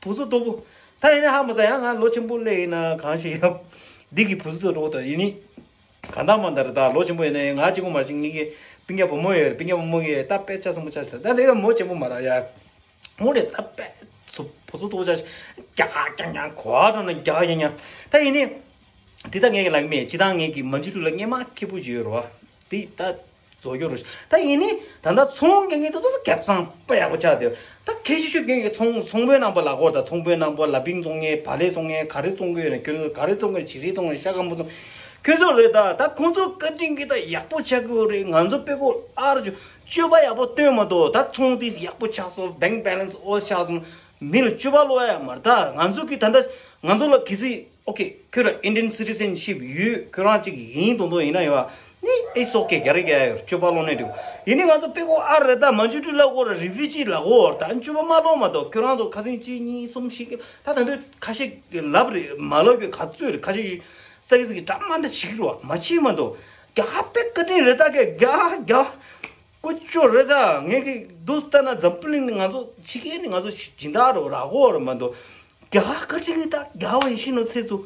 བུ་སུ་དོ་བུ་ད་ཡིན་ན་ཧ་མ་ཟ་ཡང་ང་ལོ་ཆེན་པོ་སླེབས་ཡིན་ན་གང་ཞིག་ཡང་འདི་གི་བུ་སུ་དོ་འགྲོ་ད་ཡིན་ནི་གང་ལྟར་མ་འདར་ད་ལོ་ཆེན་པོ་ཡིན་ན་ཡང་ང་གཅིག་པོ་མ་ཞིག་ངེད་ཀྱི་སྤུན་ཀྱག་བུ་མོ་ཡོད་རེད། སྤུན་ཀྱག་བུ་མོ་གི་ད་དཔེ་ཆ་སོང་པོ་ཆ་ཞིག་ད་དེ་ལ་མོ་ཆེན་པོ་མ་ར་ཡ། ངོ་རེ་ད་པད་ཚུ་བུ་ཚུ་ཏོག་ཅག་རྒྱ་ཁ་རྐྱང་རྐྱང་གོ་བ་འགྲོ་ན་རྒྱ་ཁ་རྐྱང་རྐྱང་ད་ཡིན་ནི། དེ་ད་ངས་ཀྱི་ལག་མེད་ཅི་ད་ངས་ཀྱི་མན་ཇུ་ཀྲི་ལ་སྔས་མ་ཁེ་པོ་ཅིག་ཡོད་རེད་བ། དེ་ད་བཟོ་རྒྱུ་རེད་ད་ཡིན་ནི། ད་ད་ཚོང་རྒྱག་མཁན་དེ་ཚོ་ལ་གེབ་ཚང་དཔེ་ཡག་པོ་ཆགས་དེ་ད་ཁེ་ཤི་ཤུ་རྒྱག་མཁན་ཚོང་ཚོང་པའི་ནང་པ་ལ་གོ་ད་ཚོང་པའི་ནང་པ་ལ་བིང་བཙོང་མཁན་བ་ལེ་བཙོང་མཁན་ག་རེ་བཙོང་གི་ཡོད་ན་ཁྱོད་ཚོ་ག་རེ་བཙོང་གི་ཡོད་ན་བྱི་རིལ་བཙོང་གི་ཡོད་ན་ཤ་སྐམ་པོ་བཙོང་ཁྱོད་ཚོ་རེད་ད། ད་ཁོང་ཚོ་བཀའ་དྲིན་གྱིས་ད་ཡག་པོ་ཆགས་ཀྱི་ཡོད་རེད། ང་ཚོ་དཔེ་ཁོ་ཨར་ཅོ་སྤྱོད་པ་ཡག་པོ་སྟོན་མ་གཏོགས་ད་ཚོང་དེ་ཡག་པོ་ཆགས་སོང་། bank balance ཨོ་ཆགས་སོང་། མི་ལ་སྤྱོད་པ་ལོག་ཡ་མ་རེད་ད། ང་ཚོ་གི་ད་ལྟ་ང་ཚོ་ལ་གལ་སྲིད་ཨོ་ཁེ་ཁྱོད་ལ་Indian citizenship ཡོད། ཁྱོད་རང་གཅིག་ཡིན་མདོག་མདོག་ཡིན་ན་ཡོད་ནི་it's okay རྒྱ་རེ་རྒྱ་ཡོད་སྤྱོད་པ་ལོག་ནས་འགྲིག་ཡིན་ནི་ང་ཚོ་དཔེ་ཁོ་ཨར་རེད་ད། མན་ཇུ་ཀྲི་ལ་གོ་ར་refugee ལ་གོ་ད་སྤྱོད་པ་མ་ལོག་མ་གཏོགས་ཁྱོད་རང་ཚོ་ཁ་སང་གཅིག་གཉིས་གསུམ་བཞི་གི་ད་ད་འདོད་ཁ་ཤས་ཀྱི་ལབ་རེད་མ་ལབ་ཀྱི་ག་ཚོད་རེད་ཁ་ཤས་ཀྱི་ཙག་གི་ཙག་གི་འདྲ་མ་འདྲ་བྱེད་ཀྱི་རེད་བ། མ་བྱེད་མ་གཏོགས་རྒྱ་ཧ་པེ་བཀའ་དྲིན་རེད་ད། ག་རྒྱ་རྒྱ་ཀུ་ཅོ་རེད་ད། ངས་ཀྱི་འདུག་ལྟ་ན་འཛམ་བུ་གླིང་ནི་ང་ཚོ་ཕྱི་རྒྱལ་ནི་ང་ཚོ་སྦྱིན་བདག་རེད་ར་གོ་རེད་མ་གཏོགས་རྒྱ་ཧ་བཀའ་དྲིན་རེད་ད། རྒྱ་བ་ཡིན་ཤི་ནོ་ཚེ་ཚོ་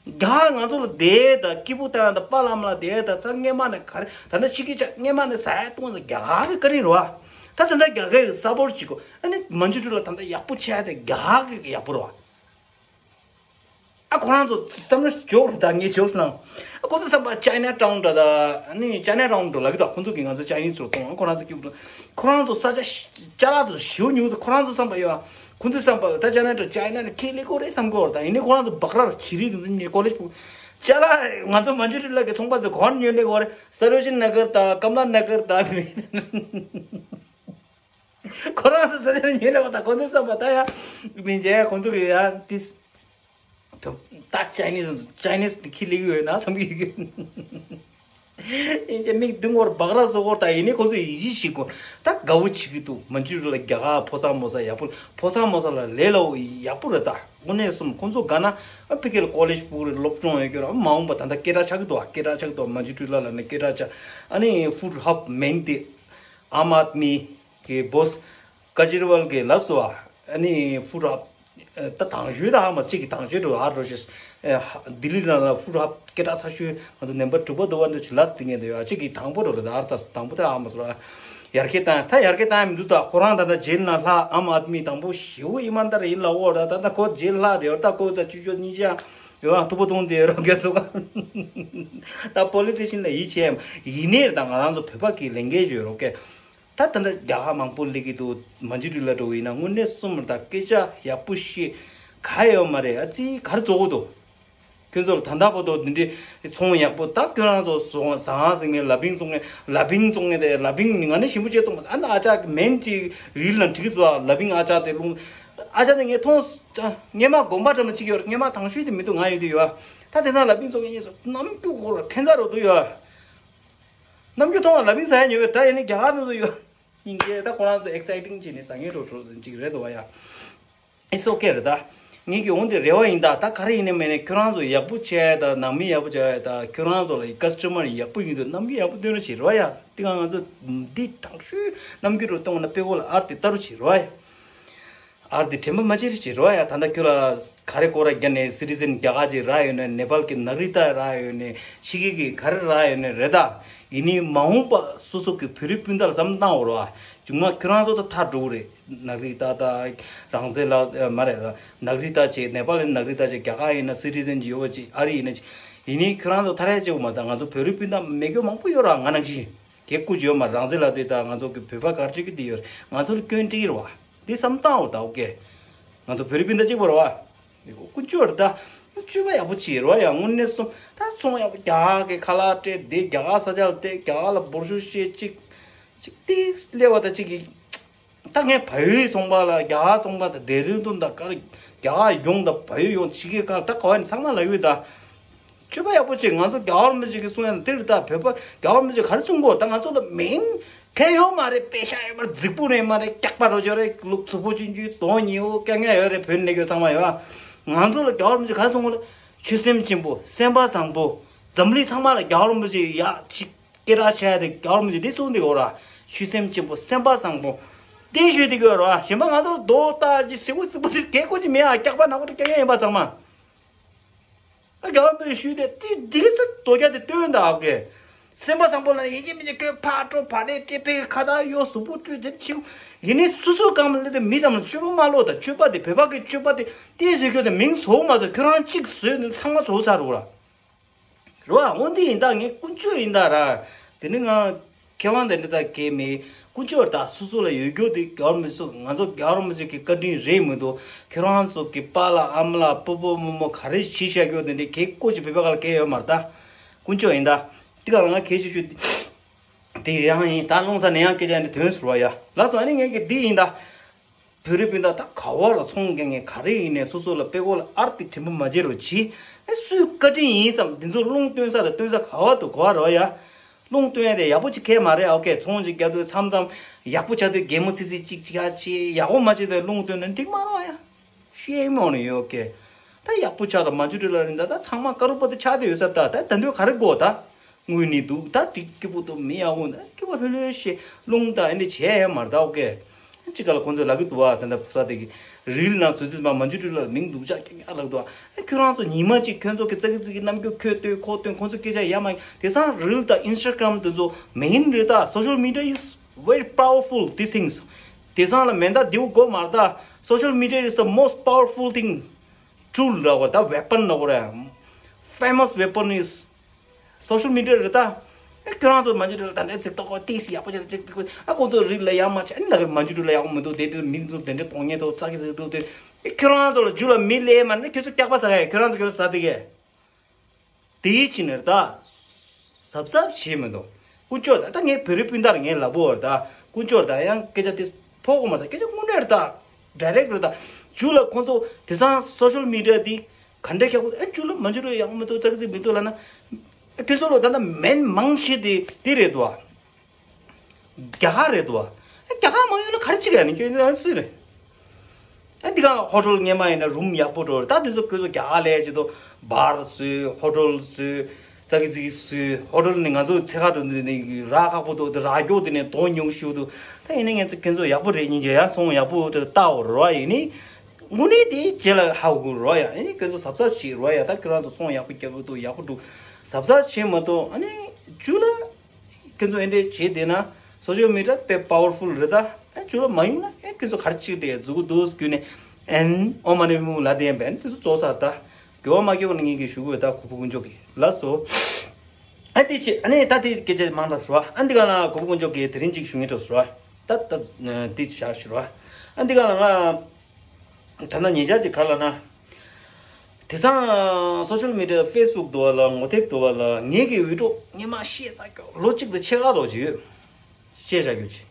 རྒྱ་ང་ཚོ་ལ་བསྡད་ད་སྐྱིད་པོ་བཏང་ད་པཱ་ལགས་མ་ལ་བསྡད་ད་ད་སྔས་མ་ནས་ག་རེ་ད་ད་ཕྱི་རྒྱལ་ཆ་སྔས་མ་ནས་ཟ་ཡ་བཏུང་ད་རྒྱ་གི་བཀའ་དྲིན་རེད་བ། ད་ད་ད་རྒྱ་གའི་ས་པོར་བྱེད་དགོས་ཨ་ནི་མན་ཇུ་ཀྲི་ལ་ད་ད་ཡག་པོ་བྱས་ཏེ་རྒྱ་གི་ཡག་པོ་རེད་བ། ཨ་ཁོ་རང་ཚོ་བསམ་བློ་འཇོག་རུ་དང་ངས་འཇོག་ལང་། ཨ་ཁོ་ཚོ་བསམ་པ་ཅའི་ན་ཊའུན་འདྲ་ད། ཨ་ནི་ཅའི་ན་ཊའུན་འགྲོ་ལབ་ཀྱི་ད། ཁོ་ཚོ་གིས་ང་ཚོ་ཅའི་ནིས་ཚོ་གཏོང་ཨ་ཁོ་རང་ཚོ་སྐྱིད་པོ་འགྲོ། ཁོ་རང་ཚོ་ས་ཆ་ཅ་ལག་ཚོ་ཞེ་པོ་ཉུང་དུ་ཁོ་རང་ཚོ་བསམ་པ་ཡོད་ཨ། ཁོ་ཚོའི་བསམ་པ་ལ་ད་ཅའི་ན་ཊའུན་ཅའི་ན་ལ་ཁེ་ལེ་ཀོ་རེད་བསམ་གི་ཡོད་ད། ཡིན་ནི་ཁོ་རང་ཚོ་སྦག་ར་བྱི་རིལ་གི་ཚོ་ཉེ་ཀོ་ལེ་ཅི་ཕུག་ཅ་ལག་ང་ཚོ་མན་ཇུ་ཀྲི་ལ་གི་ཚོང་པ་ཚོ་གོ་ཉོ་ལེ་ཀོ་རེད། སར་ཝ་ཇིན་ན་གར་ད་ཀམ་ལ་ན་གར་ད་མི། ཁོ་རང་ཚོ་ས་ཆ་ཉེ་ལ་བ་ད་ཁོ་ཚོའི་བསམ་པ་ད་ཡ། མི་འཇལ་ཁོ་ཚོ་གི་ཡ་ཏིས། ད་ཅའི་ནིས་ཅའི་ནིས་ཁི་ལི་ཡོད་ན་བསམ་གི་ཡོད། ཡིན་གྱི་མིག་བདུན་སྐོར་སྦག་ར་བཟོ་སྐོར་ད་ཡིན་ནི་ཁོ་ཚོ་ཡིད་ཆེས་བྱེད་དགོས། ད་དགའ་བོ་བྱེད་ཀྱི་འདུག་མན་ཇུ་ཀྲི་ལ་རྒྱ་གར་ཕོ་གསར་མོ་གསར་ཡག་པོ་ཕོ་གསར་མོ་གསར་ལ་ལས་སླ་བོ་ཡག་པོ་རེད་ད། དངོས་གནས་སོམ་ཁོ་ཚོ་དགའ་ན་ཨ་ཕི་ཀེ་ལ་ཀོ་ལེཇ་ཕུག་རེད་སློབ་སྦྱོང་ཡོད་ཀྱི་ར་མ་འོངས་པ་ད་ལྟ་སྐད་གྲགས་ཆགས་ཀྱི་འདུག་སྐད་གྲགས་ཆགས་ཀྱི་འདུག་མན་ཇུ་ཀྲི་ལ་ལ་ནི་སྐད་གྲགས་ཆགས། ཨ་ནི་ཧྥུ་ཧབ་མེན་ཏེ་ཨམ་ཨད་མི་གི་བོ་སི་ཀ་ཇི་རི་ཝལ་གི་ལབ་སོ་ཨ་ནི་ཧྥུ་ཧབ། ད་དང་ཞུས་ད་ཧ་མ་གཅིག་གི་དང་ཞུས་འགྲོ་ཧ་རོ་ཤེས། ལྡི་ལི་ལ་ལ་ཧྥུ་ཧབ་སྐད་གྲགས་ཚ་ཤོས་ང་ཚོ་ནམ་བར་དྲུག་པ་དུ་བ་འདུ་ཅི་ལ་སི་ཏི་ངེ་འདུག་ཡ་གཅིག་གི་དང་པོ་རོ་རེད་ད་ཧར་ཚ་དང་པོ་ད་ཧ་མ་སོ་ཡར་རྒྱས་བཏང་ཡ་མི་འདུག་ད་ཁོ་རང་ད་ད་ཇེལ་ན་ལྷག་ཨམ་ཨད་མི་དང་པོ་ཞེ་བོ་ཡིན་མ་ད་ར་ཡིན་ལ་འོ་ད་ད་ད་ཁོ་ཇེལ་ལྷག་དེ་ཡོད་ད་ཁོ་ད་ཅུ་ཅོ་གཉིས་ཅ་ཡོད་ཐུ་པོ་ཐུང་དེ་རོ་གེ་སོ་ག་ད་པོ་ལི་ཊི་ཤན་ལ་ཡིད་ཆེས་ཡིན་ནའི་ད་ང་རང་ཚོ་བོད་པ་གི་ལས་འགན་ཡོད་རོ་གེ། ད་ད་ལྟ་རྒྱ་གར་མང་པོ་སླེབས་ཀྱི་འདུག་མ་འཇུ་དུས་ལ་འགྲོ་བ་ཡིན་ན་དངོས་གནས་གསུམ་ད་སྐད་ཆ་ཡག་པོ་བཤད་ག་ཡོད་མ་རེད། ཨ་ཙི་ག་རེ་བཟོ་གི་འདུག་ཁྱོད་ཚོ་ལ་ད་ལྟ་བར་དུ་འདི་འདྲའི་ཚོང་ཡག་པོ་ད་ཁྱོད་རང་ཚོ་བཟོ་ཟ་ཧང་ཟིང་མའི་ལ་བིང་བཙོང་མཁན་ལ་བིང་བཙོང་མཁན་དེ་ལ་བིང་ང་ནི་ཞིམ་པོ་བྱེད་གཏོང་མ་ཨ་ན་ཨ་ཅག་མེན་གྱི་རིལ་ལ་འགྲིག་གི་བཟོ་ལ་བིང་ཨ་ཅག་དེ་ལུང་ཨ་ཅག་དེ་ངས་མཐོང་སྔས་མ་དགོན་པ་འགྲམ་ལ་གཅིག་ཡོད་རེད། སྔས་མ་དང་ཤོས་དེ་མི་འདུག་ང་ཡོད་དུས་ཡོད་ད་དེང་སང་ལ་བིང་བཙོང་མཁན་གཉིས་སུ་ནམ་རྒྱུ་གོ་ལ་ཁན་ཚ་རོ་འདུག་ཡོད། ནམ་རྒྱུན་མཐོང་བ་ལ་མིན་ཟ་ཡ་ཉོས་པས་ད་ཡིན་ནི་རྒྱ་གར་དུ་ཡོད། སྙིང་རྗེ་ད་ཁོ་རང་ཚོ་ཨེག་སའི་ཊིང་བྱས་ནས་ཟ་མཁན་འགྲོ་འགྲོ་ཅིག་རེད་འདུག་བ་ཡ། It's okay རེད་ད། ངེད་ཀྱི་འོང་དེ་རེ་བ་ཡིན་ད། ད་ག་རེ་ཡིན་ནའི་མིན་ནའི་ཁྱོད་རང་ཚོ་ཡག་པོ་བྱས་ད། ནང་མི་ཡག་པོ་བྱས་ད། ཁྱོད་རང་ཚོ་ལ་ཀ་སི་ཊ་མར་ཡག་པོ་ཡིན་དུས་རྣམ་འགྱུར་ཡག་པོ་སྟོན་རོགས་བྱེད་རོགས་ཡ། དེ་ག་ང་ཚོ་འདི་དྲང་ཤོས་རྣམ་འགྱུར་རུ་གཏོང་ན་དཔེ་ཁོ་ལ་ཨར་དེ་ལྟ་རོགས་བྱེད་རོགས་ཡ། ཨར་དེ་དྲན་པ་མ་བརྗེད་རོགས་བྱེད་རོགས་ཡ། ད་ལྟ་ཁྱོད་ལ་ག་རེ་སྐོར་ར་རྒྱ་ནས་སི་ཊི་ཟན་རྒྱ་གར་ཅིག་རག་ཡོད་ནས། ནེ་པཱལ་གྱི་ནག་རི་ཏ་རག་ཡོད་ནས། ཕྱི་རྒྱལ་གྱི་ག་རེ་རག་ཡོད་ནས་རེད་ད། ཡིན་ནའི་མ་འོངས་པ་སོ་སོ་གི་བོད་རིགས་སྤུན་ཟླ་ལ་བསམ་བློ་བཏང་འོ་རོགས་ཨ། མཇུག་མ་ཁྱོད་རང་ཚོ་ད་ཐར་འགྲོ་གི་རེད། ནག་རི་ཏ་ད་རང་བཙན་ལ་མ་རེད་ད། ནག་རི་ཏ་ཅིག་ནེ་པཱལ་ཡིན་ནག་རི་ཏ་ཅིག་རྒྱ་གར་ཡིན་ན་སི་ཊི་ཟན་ཅིག་ཡོད་པ་ཅིག་ཨ་རི་ཡིན་ན་ཅིག་ཡིན་ནའི་ཁྱོད་རང་ཚོ་ཐར་ཡ་ཅིག་འོ་མ་ད། ང་ཚོ་བོད་རིགས་སྤུན་ཟླ་མེད་རྒྱུ་མང་པོ་ཡོད་ར། ང་ནང་བཞིན་གད་སྐུ་ཅིག་ཡོད་མ། རང་བཙན་ལ་དེ་ད་ང་ཚོ་གི་བོད་པ་ག་རེ་བྱེད་ཀྱི་དེ་ཡོད་རེད། ང་ཚོ་ལ་སྐྱོན་འདྲི་གི་རེད་བ། འདི་བསམ་བཏང་འོ་ད། ཨོ་ཀེ། ང་ཚོ་བོད་རིགས་སྤུན་ཟླ་གཅིག་པ་རེད་བ། ཀུན་སྤྱོད་རེད་ད། སྤྱོད་པ་ཡག་པོ་བྱེད་རོགས་ཡ། དངོས་གནས་སོང་ད་ཚོང་ཡག་པོ་རྒྱ་གར་གྱི་ཁ་ལག་སྤྲད་དེ། རྒྱ་གར་ས་ཆ་ལ་བལྟས། རྒྱ་གར་ལ་འབོར་ཤོག་བཤད་ཅིག་ཅིག་ཏིག་སླེབས་པ་ད་ཅིག་གི། ད་ངས་བལ་ཡུལ་ཚོང་པ་ལ་རྒྱ་གར་ཚོང་པ་དང་། དེ་རིང་དུ་ད་གར་རྒྱ་གར་ཡོང་ད། བལ་ཡུལ་ཡོང་། ཕྱི་རྒྱལ་ཁག་ད་ག་བ་ནས་ཚང་མ་ལ་ཡོད་ད། སྤྱོད་པ་ཡག་པོ་བྱེད། ང་ཚོ་རྒྱ་གར་མི་ཅིག་གིས་གསུང་ཡ་ལ་དེ་རེད་ད། བོད་པ་རྒྱ་གར་མི་ཅིག་ག་རེ་གསུང་གོ་ད། ང་ཚོ་ལ་མིང་གལ་ཡོད་མ་རེད། པེ་ཤ་ཡོད་མ་རེད། རྫིག་པོ་རེད་མ་རེད། སྐྱག་པ་རོ་ཅོ་རེད། ལུག་ཚུ་པོ་ཆུན་ཆུན་དོན་ཉེ་བོ་སྐད་ངན་ཡོད་རེད། བོད་ནས་ཁྱོད་ཚང་མ་ཡོད་ཨ། ང་ཚོ་ལ་རྒྱ་གར་མི་ཅིག་ག་རེ་གསུང་གོ་ལ། ཆོས་སེམས་ཆེན་པོ། སེམས་པ་བཟང་པོ། འཛམ་གླིང་ཚང་མ་ལ་རྒྱ་གར་མི་ཅིག་ཡག་ཅིག་སྐད་གྲགས་ཆགས་ཡ་དེ་རྒྱ་གར་མི་ཅིག་དེ་གསུང་དེ་གོ་ར། ཆོས་སེམས་ཆེན་པོ། སེམས་པ་བཟང་པོ། དེ་ཞུས་དེ་གོ་ར། གཞན་པ་ང་ཚོ་རྡོ་ལྟ་ཅི་ཟེར་བོ་ཟེར་བོ་དེ་གལ་ཁོ་ཅིག་མེད་ཨ། སྐྱག་པ་ནག་པོ་དེ་སྐད་ངན་ཡིན་པ་ཚང་མ། རྒྱ་གར་མི་ཞུས་ཏེ་དེ་འདི་ས་རྡོ་རྒྱ་དེ་སྟོན་ད་ཨོ་ཀེ། སེམས་པ་བཟང་པོ་ལ་ཡིན་གཅིག་མིན་གཅིག་ཁོས་ཕར་འགྲོ་ཕར་ལས་སྤྲད་པའི་ཁ་བཏགས་གཡོ་གཟུགས་པོ་བཀྲུས་དེ་ཕྱིའུ། ཡིན་ནའི་སོ་སོའི་རྐང་པ་ལ་དེ་མི་རྣམས་ལ་སྤྱོད་པ་མ་ལོག་ད། སྤྱོད་པ་དེ་བོད་པ་གི་སྤྱོད་པ་དེ་ཏིས་ཟེར་རྒྱུ་དེ་མིང་བཟོ་མ་བཟོ་ཁྱོད་རང་གཅིག་བཟོས་ནས་ཚང་མ་བཟོ་ཚར་རུ་ར། རེད་བ། འོ་འདི་ཡིན་ད། ངས་ཀུན་སྤྱོད་ཡིན་ད་ར། དེ་ནི་ང་མཁས་དབང་དེ་འདྲ་ད་གས་མེད། ཀུན་སྤྱོད་ད་སོ་སོ་ལ་ཡོད་རྒྱུ་དེ་རྒྱ་གར་མི་ཚོ་ང་ཚོ་རྒྱ་གར་མི་ཚོ་གི་བཀའ་དྲིན་རེད་མི་འདུག་ཁྱོད་རང་ཚོ་གི་པཱ་ལགས་ཨ་མ་ལགས་སྤོ་བོ་རྨོ་མོ་ག་རེ་བྱས་བཞག་རྒྱུ་དེ་འདྲའི་གས་ཀོ་ཅིག་བོད་པ་ག་ལ་གས་ཡོད་མ་རེད་ད། ཀུན་སྤྱོད་ཡིན་ད། དེ་ག་ལ་ང་གས་ཆེ་ཤོས་དེ་ཡང་ཡིན་ད། རླུང་ས་ནས་ཡང་སྐད་ཆ་འདི་ཐོན་སོང་བ་ཡ། ལགས་སོ། ཨ་ནི་ངས་གི་འདི་ཡིན་ད། བོད་རིགས་སྤུན་ཟླ་ད་ག་བ་ལ་ཚོང་རྒྱག་མཁན་ག་རེ་ཡིན་ནའི་སོ་སོ་ལ་དཔེ་ཁོ་ལ་ཨར་ཏི་དྲན་པ་མ་བརྗེད་རོགས་གྱིས། ཨེ་སུའི་བཀའ་དྲིན་ཡིན་བསམ། འདི་ཚོ་རླུང་སྟོན་ས་དང་སྟོན་ས་ག་བ་དུ་གོ་བ་རོགས་ཡ། རླུང་སྟོན་ཡ་དེ་ཡག་པོ་ཅིག་གས་མ་རེད། ཨོ་ཀེ། ཚོང་ཅིག་རྒྱབ་དུས་མཚམས་མཚམས་ཡག་པོ་ཆགས་དུས་གད་མོ་ཚིག་ཚིག་ཅིག་ཅིག་ཡ་ཅིག་ཡག་པོ་མ་བྱེད་དུས་རླུང་སྟོན་ན་འགྲིག་མ་རོགས་ཡ། ཤེས་མོ་ནི་ཡོད་ཀེ། ད་ཡག་པོ་ཆགས་དང་མ་འཇུ་འདྲི་ལ་རིན་ད། ད་ཚང་མ་ཀ་རུ་པ་དེ་ཆགས་དེ་ཡོད་ས། ད་ད་ད་འདོད་ག་རེ་དགོས་ད། དངུལ་ནི་འདུག་ད་དེ་སྐྱིད་པོ་འདུག་མི་ཡག་པོ་འདུག་སྐྱིད་པོ་ལྷོད་ལྷོད་བྱེད། རླུང་ད་ཨེ་འདྲ་བྱས་ཡ་མ་རེད་ད། ཨོ་ཀེ། ཅི་ག་ལ་ཁོང་ཚོས་ལབ་ཀྱི་འདུག་བ། ད་ད་ཕུག་ས་དེ་གི་རིལ་ནང་བཟོ་དུས་མ་མ་འཇུ་འདྲི་ལ་མིང་འདུག་ཅག་ཀྱང་ཡག་ལབ་འདུག་བ། ཁྱོད་རང་ཚོ་ཉི་མ་གཅིག་ཁྱོད་ཚོ་གི་ཙག་གི་ཙིག་གི་རྣམ་འགྱུར་ཁྱོད་ལྟོས་ཁོ་ལྟོས། ཁོང་ཚོ་སྐད་ཆ་ཡ་མ་ཡིན། དེ་སང་རིལ་དང་ཨིན་སི་ཊ་གྷ་རམ་དེ་ཚོ་མེན་རེད་ད། Social media is very powerful, these things. དེ་སང་ལ་མེ་མདའ་རྡེའུ་དགོས་མ་རེད་ད། Social media is the most powerful thing. Tool ར་གོ་ད། Weapon ར་གོ་ར། Famous weapon is social media རེད་ད། ཨེ་ཁྱོད་རང་ཚོ་མ་འཇུ་འདྲི་ལ་ད་འདྲའི་ཚིག་ཐོག་གོ་ཏིས་ཡག་པོ་ཅིག་ཅིག་ཨ་ཁོང་ཚོ་རིལ་ལ་ཡག་མ་ཆེ། ཨ་ནི་ལ་མ་འཇུ་འདྲི་ལ་ཡག་པོ་མི་འདུག་དེ་དེ་མི་ཚོ་དེ་འདྲའི་གཏོང་ཉེན་ཐོག་ཙག་གི་ཟིག་འདུག་དེ། ཨེ་ཁྱོད་རང་ཚོ་ལ་འཇུ་ལ་མི་ལས་མ་ནི་ཁྱོད་ཚོ་སྐྱག་པ་ཟ་ག་ཡ། ཁྱོད་རང་ཚོ་ཁྱོད་ཚོ་ཟ་དེ་གས། དེའི་ཕྱི་ནས་ད་གཟབ་གཟབ་བྱེད་མི་འདུག་ཀུན་སྤྱོད་ད། ད་ངའི་བོད་རིགས་སྤུན་ཟླ་ར་ངའི་ལབ་བོ་ར་ད། ཀུན་སྤྱོད་ད་ཡང་སྐད་ཆ་དེ་ཕོག་གོ་མ་ད། སྐད་ཆ་དངོས་གནས་ར་ད། ཌའི་རེག་ར་ད། ཇུ་ལ་ཁོང་ཚོ་དེ་སང་social media དེ་ག་འདྲ་ཁྱག་པོ། ཨེ་ཇུ་ལ་མ་འཇུ་ར་ཡག་མི་འདུག་ཙག་ཙིག་མི་འདུག་ལབ་ན། ཨེ་ཁྱོད་ཚོ་ལ་ད་ད་མེན་མང་ཤེས་དེ་དེ་རེད་དོ། རྒྱ་གར་རེད་དོ། རྒྱ་གར་མ་ཡོང་ན་ག་རེ་བྱེད་ག་ནི་ཁྱོད་ཚོ་སུ་རེད། ཨ་འདི་ག་ལ་ཧོ་ཊེལ་སྔས་མ་ཡིན་ན་རུམ་ཡག་པོ་འགྲོ་རེད། ད་འདི་ཚོ་ཁྱོད་ཚོ་རྒྱ་གར་ལས་ཅི་ཏོ་བར་བཟོས། ཧོ་ཊེལ་བཟོས། ཙག་གི་ཙིག་གི་བཟོས། ཧོ་ཊེལ་ནི་ང་ཚོ་ཚེ་ཁ་འགྲོ་འདི་ནི་རག་ཁག་པོ་འདུག་དེ་རག་མགྱོགས་དེ་ནས་དོ་ཉུང་ཤོས་འདུག་ད་ཡིན་ན་ངས་ཚོ་ཁྱོད་ཚོ་ཡག་པོ་རེད་སྙིང་རྗེ་ཡ། ཚོང་ཡག་པོ་དེ་ལྟ་འོ་རོ་ཡིན་ནི། དངོས་གནས་དེ་རྗེས་ལ་ཧ་གོ་རོ་ཡ། ཨ་ནི་ཁྱོད་ཚོ་གཟབ་གཟབ་བྱེད་རོ་ཡ། ད་ཁྱོད་རང་ཚོ་ཚོང་ཡག་པོ་རྒྱག་གི་འདུག་ཡག་པོ་འདུག་གཟབ་གཟབ་བྱེད་མ་གཏོགས་ཨ་ནི་ཇུ་ལ། ཁྱོད་ཚོ་ཨེ་འདྲས་བྱེད་བསྡད་ན་social media དཔེ་powerful རེད་ད། ཨ་ཇུ་ལ་མ་ཡོང་ན་ཨེ་ཁྱོད་ཚོ་ག་རེ་བྱེད་བསྡད་འཛུགས་འདུག་རྒྱུ་ནས་ཨན་ཨོ་མ་ནི་མུ་ལ་དེ་ཡན་པན་དེ་ཚོ་ཚོགས་ས་ད་གོ་མ་གོ་ནི་ངེད་ཀྱི་ཞུ་གི་ད་གུ་ཕུ་ཀུན་ཅོག་གི་ལ་སོ། ཨ་དེ་ཆེ་ཨ་ནི་ད་དེ་སྐད་ཆ་མང་དྲགས་སོ། ཨ་འདི་ག་ན་གུ་ཕུ་ཀུན་ཅོག་གི་དེ་རིང་གཅིག་ཞུ་ངེས་དྲགས་སོ། ད་ད་དེ་ཆ་ཞུ་རོ། ཨ་འདི་ག་ན་ང་ད་ན་ཉེ་ཆར་དེ་ག་ལ་ན། དེ་སང་social media Facebook དུ་བ་ལ་ངོ་དེབ་དུ་བ་ལ་ངེད་ཀྱི་བི་ཌི་ཡོ་སྔས་མ་བཤད་ཚར་ཀྱོག་ལོ་གཅིག་དང་ཕྱེད་ཀ་ལོ་ཅིག་ཡོད། བཤད་བཞག་རྒྱུ་ཅིག་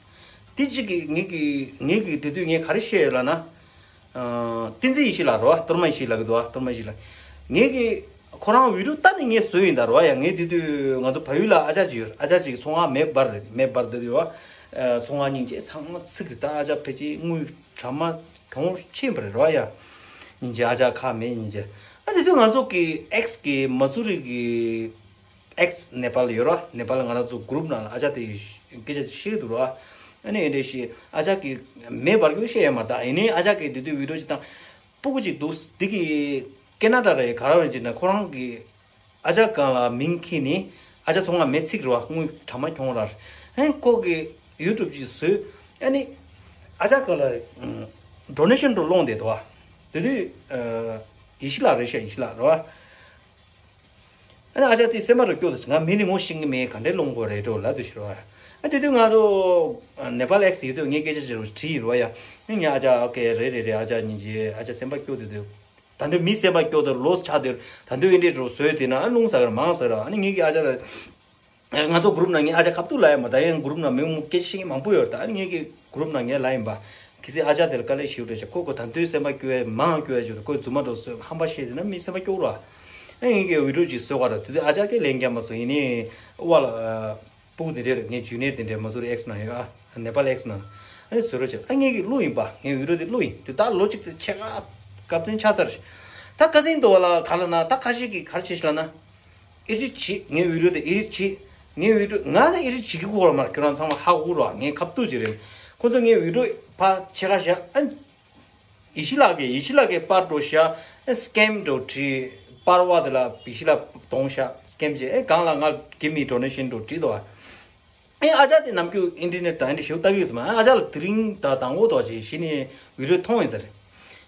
དེ་གཅིག་གིས་ངེད་ཀྱི་ངེད་ཀྱི་དེ་དུས་ངས་ག་རེ་བཤད་ཡོད་ལབ་ན། བསྟན་འཛིན་ཡེ་ཤེས་ལགས་རེད་བ། གཏོར་མ་ཡེ་ཤེས་ལགས་ཀྱི་འདུག་བ། གཏོར་མ་ཡེ་ཤེས་ལགས། ངེད་ཀྱི་ཁོ་རང་བི་ཌི་ཡོ་ལྟ་ནས་ངས་བཟོས་ཡིན་ད་རེད་བ་ཡ། ངས་དེ་དུས་ང་ཚོ་བལ་ཡུལ་ལ་ཨ་ཅག་ཅིག་ཡོད། ཨ་ཅག་ཅིག་ཚོང་ཁང་མེ་འབར་རེད། མེ་འབར་དེ་དུས་བ། ཚོང་ཁང་སྙིང་རྗེ་ཚང་མ་ཚིག་རེད་ད། ཨ་ཅག་ཕལ་ཆེར་དངུལ་གྲ་མ་གྱོང་ཆེན་པ་རེད་རེད་བ་ཡ། སྙིང་རྗེ། ཨ་ཅག་ཁག་མེད་སྙིང་རྗེ། ཨ་དེ་དུས་ང་ཚོ་གི་ཨེགས་གི་མ་སུ་རི་གི་ཨེགས་ནེ་པཱལ་ཡོད་ར། ནེ་པཱལ་ང་རང་ཚོ་གུ་རུབ་ནང་ལ་ཨ་ཅག་དེ་སྐད་ཆ་བཤད་འདུག་ར། ཨ་ནི་ཨེ་འདྲས་ཤི་ཨ་ཅག་གི་མེད་པར་ཀྱང་བཤད་ཡ་མ་ད། ཡིན་ནའི་ཨ་ཅག་གི་དེ་དུས་བི་ཌིའོ་ཅིག་བཏང་། སྤུ་གུ་ཅིག་འདུག་འདི་གི་ཀེ་ན་ཌ་རེད་ག་ར་རེད་ཅེ་ན་ཁོ་རང་གི་ཨ་ཅག་སྒང་ལ་མིང་ཁྱེར་ནི་ཨ་ཅག་ཚོང་ལ་མེ་ཚིག་རེད་བ། དངུལ་གྲངས་མ་ཁྱོང་ར། ཨེ་ཁོ་གི་ཡུ་ཊུབ་ཅིག་བཟོས། ཨ་ནི་ཨ་ཅག་སྒང་ལ་ཌོ་ནེ་ཤན་འགྲོ་སློང་བསྡད་འདུག་བ། དེ་དུས་ཡེ་ཤེས་ལགས་རེད་ཤག་ཡེ་ཤེས་ལགས་རེད་བ། ཨ་ནི་ཨ་ཅག་དེ་སེམས་པ་རུ་སྐྱོ་དུ་ང་མི་ནི་ངོ་ཤེས་ཀྱི་མེད། ག་འདྲས་སློང་དགོས་རེད་འགྲོ་ལབ་དུས་ཤི་རེད་བ། ཨ་དེ་དུས་ང་ཚོ་ནེ་པཱལ་ཨེགས་ཡོད་དུས་ངས་སྐད་ཆ་བྱེད་རོགས་བྲིས་ཡིན་རེད་བ་ཡ། ཨ་ནི་ངས་ཨ་ཅག་ཨོ་ཁེ་རེད་རེད་རེད། ཨ་ཅག་སྙིང་རྗེ། ཨ་ཅག་སེམས་པ་སྐྱོ་དུས་དུས། ད་དུང་མི་སེམས་པ་སྐྱོ་དང་ལོས་ཆགས་དུས་ད་དུང་ཨེ་འདྲས་རུ་བཟོས་དེ་ན་ཨ་རླུང་ཟ་གར་མང་ཟ་ར། ཨ་ནི་ངེད་ཀྱི་ཨ་ཅག་ལ་ང་ཚོ་གུ་རུབ་ནང་ངས་ཨ་ཅག་ཁ་ཐུག་ལ་ཡ་མ་ད་ཡང་གུ་རུབ་ནང་མི་མང་སྐད་ཆ་བཤད་མཁན་མང་པོ་ཡོད་རེད། ད་ཨ་ནི་ངེད་ཀྱི་གུ་རུབ་ནང་ངས་ལ་ཡིན་པ་གལ་སྲིད་ཨ་ཅག་དེ་ལ་དཀའ་ལས་ཞིག་འགྲོ་ཆ་ཁོ་ཁོ་ད་དུང་སེམས་པ་སྐྱོ་བས་མང་སྐྱོ་བས་བརྗོད་ཁོས་རྫུན་མ་འགྲོ་བཟོས་ཧམ་པ་བཤད་དེ་ན་མི་སེམས་པ་སྐྱོ་ར། ཨ་ངེད་ཀྱི་བི་ཌིའོ་ཅིག་བཟོས་ག་ར་དེ་དུས་ཨ་ཅག་གིས་ལན་རྒྱག་མ་སོང་། ཡིན་ནའི་ཨ་བ་ལ། སྤུ་གུ་དེ་འདྲས་རེད། ངའི་ཇུ་ནི་ཡར་དེ་འདྲས་མ་སུ་རི་ཨེགས་ནང་ཡོད་ཨ། ནེ་པཱལ་ཨེགས་ནང་། ཨ་ནི་བཟོས་རོགས་བྱས། ཨ་ངེད་ཀྱི་གླུ་ཡིན་པ། ངའི་བི་ཌིའོ་དེ་གླུ་ཡིན་དུས་ད་ལོ་གཅིག་དེ་ཕྱེད་ཀ་སྐབས་བསྟུན་ཆགས་ཚར་ཞིག་ད་ཁ་སང་དུ་བ་ལ་ག་ལ་ན་ད་ཁ་ཤས་ཀྱིས་ག་རེ་བྱེད་ཤི་ལ་ན། ཨེ་རི་བྱེད། ངའི་བི་ཌིའོ་དེ་ཨེ་རི་བྱེད། ངའི་བི་ཌིའོ་ང་ད་ཨེ་རི་བྱེད་ཀྱི་གོ་ར་མ་ཁྱོད་རང་ཚང་མ་ཧ་གོ་ར། ངའི་ཁ་ཐུག་ཅིག་རེད། ཁོ་ཚོ་ངའི་བི་ཌིའོ་ཕ་ཕྱེད་ཀ་བཞག་ཨ། ཡེ་ཤེས་ལགས་ཀྱིས་ཡེ་ཤེས་ལགས་ཀྱིས་པར་འགྲོ་ཤག་ཨེ་སི་ཀེམ་འགྲོ་བྲིས། པར་བ་དེ་ལ་ཡེ་ཤེས་ལགས་གཏོང་ཤག་སི་ཀེམ་བྱས། ཨེ་གང་ལ་ང་གི་མི་ཌོ་ནེ་ཤན་འགྲོ་བྲིས་དོ། ཨེ་ཨ་ཅག་དེ་ནམ་རྒྱུན་ཨིན་ཊར་ནེཊ་དང་ཨེ་འདྲ་ཞེ་པོ་ལྟ་གི་ཡོད་ས་མ། ཨེ་ཨ་ཅག་ལ་དེ་རིང་ད་དང་པོ་དོ་ཅིག་གཞི་ནས་བི་ཌིའོ་མཐོང་ཡིན་ས་རེད།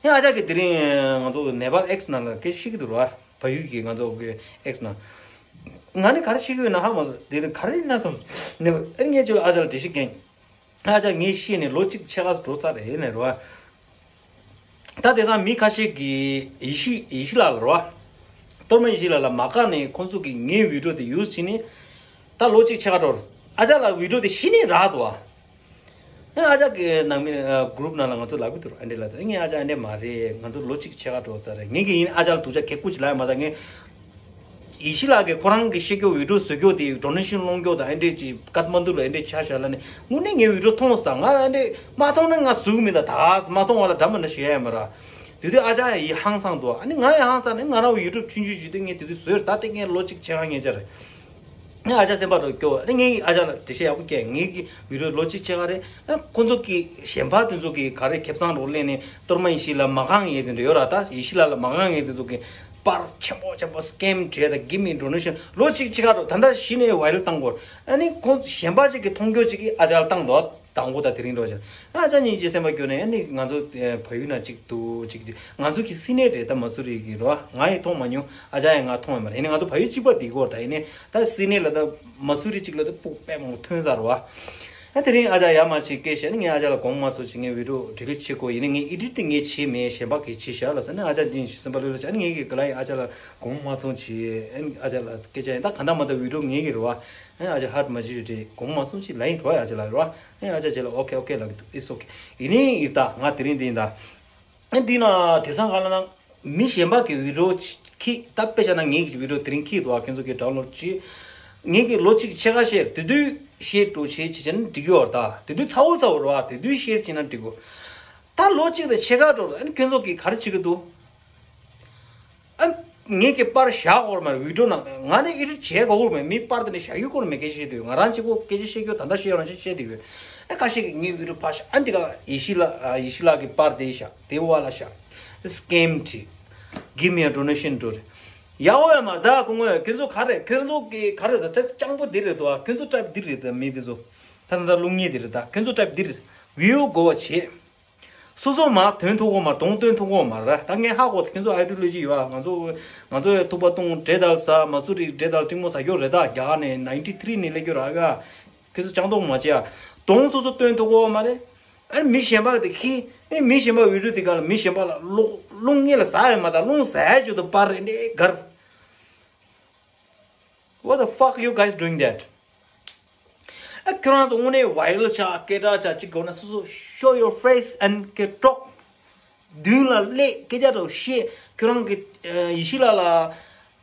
ཨེ་ཨ་ཅག་གིས་དེ་རིང་ང་ཚོ་ནེ་པཱལ་ཨེགས་ནང་ལ་སྐད་ཆ་བཤད་ཀྱི་འདུག་ར། བལ་ཡུལ་གྱི་ང་ཚོ་གི་ཨེགས་ནང་། ང་ནི་ག་རེ་བཤད་ཀྱི་ཡོད་ན་ཧ་མ་སོང་། དེ་རིང་ག་རེ་ཡིན་ན་བསམ་སོང་། ནེ་པཱལ་ཨེ་ངས་ཁྱོད་ལ་ཨ་ཅག་ལ་འགྲེལ་བཤད་རྒྱག་ཨ་ཅག་ངས་ཤེས་ནས་ལོ་གཅིག་ཕྱེད་ཀ་འགྲོ་ཚར་རེད་ནས་རོ། ད་དེང་སང་མི་ཁ་ཤས་ཀྱིས་ཡེ་ཤེས་ཡེ་ཤེས་ལགས་ལ་རོ། གཏོར་མ་ཡེ་ཤེས་ལགས་ལ་མ་བཀག་ནས་ཁོང་ཚོ་གིས་ངའི་བི་ཌིའོ་དེ་ཡུ་སི་བྱས་ནས་ད་ལོ་གཅིག་ཕྱེད་ཀ་འགྲོ་རེད། ཨ་ཅག་ལགས་བི་ཌིའོ་དེ་གཞི་ནས་རག་འདུག་ཨ། ཨ་ཅག་གི་ནང་མི་གུ་རུབ་ནང་ལ་ང་ཚོ་ལབ་གི་འདུག་ཨ་འདྲས་ལབ་དུས་ངས་ཨ་ཅག་ཨ་འདྲས་མ་རེད། ང་ཚོ་ལོ་གཅིག་ཕྱེད་ཀ་འགྲོ་ཚར་རེད། ངས་ཀྱི་ཡིན་ཨ་ཅག་ལ་སྡུག་ཅག་གེ་ཀུ་ཅིག་ལབ་ཡ་མ་ད། ངས་ཡེ་ཤེས་ལགས་ཀྱིས་ཁོ་རང་གི་བཤད་རྒྱུ་བི་ཌིའོ་བཟོ་རྒྱུ་དེ་ཌོ་ནེ་ཤན་སློང་རྒྱུ་དང་ཨེ་འདྲས་ཅིག་ཀཏ་མན་ཌུ་ལ་ཨེ་འདྲས་ཆ་བཞག་ལ་ནི་དངོས་གནས་ངའི་བི་ཌིའོ་མཐོང་ས་ང་ཨེ་འདྲས་མ་མཐོང་ན་ང་བཟོ་གི་མིན་ད། ད་མ་མཐོང་བ་ལ་འདྲ་མ་འདྲ་ཞུ་ཡ་ཡ་མ་ར། དེ་དུས་ཨ་ཅག་ཡི་ཧང་སང་འདུག་ཨ་ནི་ང་ཡི་ཧང་སང་ནི་ང་རང་ཡུ་ཊུབ་ཆུང་ཆུང་བྱེད་དུས་ངས་དེ་དུས་བཟོས་ར། ད་ལྟ་ངས་ལོ་གཅིག་ཕྱེད་ཀ་ཉེ་ཆར་རེད། ངས་ཨ་ཅག་སེམས་པ་རུ་སྐྱོ་བ་ནི་ངས་ཨ་ཅག་ལ་འགྲེལ་བཤད་ཡག་པོ་བསྐྱལ། ངས་ཀྱི་བི་ཌིའོ་ལོ་གཅིག་ཕྱེད་ཀ་རེད། ཨ་ཁོ་ཚོ་གི་གཞན་པ་དེ་ཚོ་གི་ག་རེ་ཁེ་བཟང་རོགས་ལེན་ནས་གཏོར་མ་ཡེ་ཤེས་ལ་མ་གང་ཡས་དེ་འདྲ་ཡོད་ར། ད་ཡེ་ཤེས་ལགས་ལ་མ་གང་ཡས་དེ་ཚོ་གི་པར་ཆེན་པོ་ཆེན་པོ་སི་ཀེམ་བྲིས་དང་give me donation ལོ་གཅིག་ཕྱེད་ཀ་རོ། ད་ལྟ་གཞི་ནས་ཝའི་རལ་བཏང་དགོས། ཨ་ནི་ཁོ་གཞན་པ་ཅིག་གི་མཐོང་རྒྱུ་ཅིག་གིས་ཨ་ཅག་ལ་བཏང་འདུག་དང་པོ་དང་དེ་རིང་འགྲོ་བཞིན་ཨ་ཅག་གཉིས་ཀྱི་སེམས་པ་སྐྱོ་ནས་ཨ་ནི་ང་ཚོ་ཨེ་བལ་ཡུལ་ན་གཅིག་འདུག་གཅིག་འདུག་ང་ཚོ་གི་སི་ནེ་རེད་ད་མ་སུ་རི་གི་རོ། ང་ཡི་མཐོང་མ་མྱོང་། ཨ་ཅག་ཡང་ང་མཐོང་ཡོད་མ་རེད། ཨ་ནི་ང་ཚོ་བལ་ཡུལ་གཅིག་པ་འདི་གོ་ད་ཡིན་ནས་ད་སི་ནེ་ལ་ད་མ་སུ་རི་གཅིག་ལ་ད་སྤུག་དཔེ་མང་པོ་ཐོན་ཚར་རོ། ཨ་དེ་རིང་ཨ་ཅག་ཡར་མར་ཅིག་སྐད་བཤད་ནས་ངས་ཨ་ཅག་ལ་དགོངས་མ་ཚོམས་ཅིག་ངས་བི་ཌིའོ་ཌི་ལིཊ་བྱེད་དགོས། ཡིན་ནས་ངས་ཨེ་ཌིཊ་དེ་ངས་བྱས་མེད། གཞན་པ་གིས་བྱས་བཞག་ལ་ཟེར་ནས་ཨ་ཅག་འདི་ཞིག་སེམས་པ་ལྷོད་ལྷོད་བྱས། ཨ་ནི་ངས་གི་ག་ལ་ཡིན་ཨ་ཅག་ལ་དགོངས་མ་ཚོམས་ཅིག་ཨ་ཅག་ལ་སྐད་ཆ་ཡིན་ད་ག་འདྲ་མ་འདྲ་བི་ཌིའོ་ངས་གི་རེད་བ། ཨ་ཅག་ཧར་ཊི་མ་བྱེད་རེད། དགོངས་མ་ཚོམས་ཅིག་ལ་ཡིན་རོ། ཨ་ཅག་ལ་རོ། ཨ་ཅག་རྗེས་ལ་ཨོ་ཁེ་ཨོ་ཁེ་ལབ་གི་འདུག It's okay. ཡིན་ནའི་ཡིན་ད་ང་དེ་རིང་འདི་ཡིན་ད། ཨ་འདི་ན་དེང་སང་ག་ལ་ན་མི་གཞན་པ་གི་བི་ཌིའོ་ཁྱེད་ད་དཔེ་བཞག་ན་ངེད་ཀྱི་བི་ཌིའོ་དེ་རིང་ཁྱེད་དུ་བ་ཁྱེད་ཚོ་གི་ཌའུན་ལོཌ་བྱེད། ངེད་ཀྱི་ལོ་གཅིག་ཕྱེད་ཀ་བཤད་དེ་དུས་བཤད་འགྲོ་བྱེད་བྱེད་བྱས་ན་འགྲིག་གི་ཡོད་ད། དེ་དུས་ཚ་བོ་ཚ་བོ་རེད་བ། དེ་དུས་བཤད་བྱས་ན་འགྲིག་གོ་ད་ལོ་གཅིག་དང་ཕྱེད་ཀ་འགྲོ་ཨ་ནི་ཁྱེད་ཚོ་གི་ག་རེ་བྱེད་ཀྱི་འདུག་ཨ། ངེད་ཀྱི་པར་བཞག་དགོས་མ་རེད། བི་ཌིའོ་ནང་ང་ནི་ཨེ་ཌིཊ་བྱེད་དགོས་མེད། མི་པར་དེ་ནི་བཞག་ཡུལ་སྐོར་མེད་སྐད་ཆ་བཤད་དུས་ང་རང་གཅིག་པོ་སྐད་ཆ་བཤད་རྒྱུ་ད་ལྟ་བཤད་ཡོད་རང་བཤད་བཤད་དུས་ཨ་ཁ་ཤས་ཀྱིས་ངའི་བི་ཌིའོ་ཕར་བཞག་ཨ་འདི་ག་ཡེ་ཤེས་ལགས་ཡེ་ཤེས་ལགས་ཀྱི་པར་དེ་བཞག་དེ་བ་ལ་བཞག་སི་ཀེམ་བྲིས། Give me a donation འགྲོ་རེད། ཡག་པོ་ཡོད་མ་རེད་ད། སྐུ་ངོ་ཁྱོད་ཚོ་ག་རེད། ཁྱོད་ཚོ་གི་ག་རེད་ད། ད་སྤྱང་པོ་འདི་རེད་དོ། ཁྱོད་ཚོ་ཊའིབ་འདི་རེད་ད། མི་དེ་ཚོ་ད་ད་ད་རླུང་ཉེ་འདི་རེད་ད། ཁྱོད་ཚོ་ཊའིབ་འདི་རེད། བིའུ་དགོས་པ་བྱེད། སོ་སོ་མ་ཐོན་ཐུབ་གོ་མ་གཏོང་སྟོན་ཐུབ་གོ་མ་རེད། ད་ངས་ཧ་གོ་ཁྱོད་ཚོ་ཨའི་ཌི་ཡོ་ལོ་ཇི་ཡོད་ཨ། ང་ཚོ་ང་ཚོ་ཡ་ཐུག་པ་གཏོང་འབྲས་དལ་ཟ་མ་སུ་རི་འབྲས་དལ་སྤྲིན་མོ་ཟ་རྒྱུ་རེད་ད། རྒྱ་གར་ནས་ནའིན་ཊི་ཐི་རི་ནས་སླེབས་རྒྱུ་རེད་ཨ། ཁྱོད་ཚོ་སྤྱང་གཏོང་མ་བྱེད་ཨ། གདོང་སོ་སོ་སྟོན་ཐུབ་གོ་མ་རེད། ཨ་མི་གཞན་པ་དེ་ཁྱི་ཨེ་མི་གཞན་པ་བི་ཌིའོ་དེ་ག་ལ་མི་གཞན་པ་ལ་རླུང་རླུང་ངེ་ལ་ཟ་ཡོད་མ་ད་རླུང་ཟ་ཡ་ཅུ་དུ་པར་རེད་འདྲེ་གར། What the fuck you guys doing that? ཨ་ཁྱོད་རང་ཚོ་དངོས་གནས་ཝའི་རལ་ཆགས་སྐད་གྲགས་ཆགས་གཅིག་དགོས་ན་སོ་སོ་show your face and get talk. མདུན་ལ་སླེབས་སྐད་ཆ་རོ་བཤད། ཁྱོད་རང་གི་ཡེ་ཤེས་ལགས་ལ་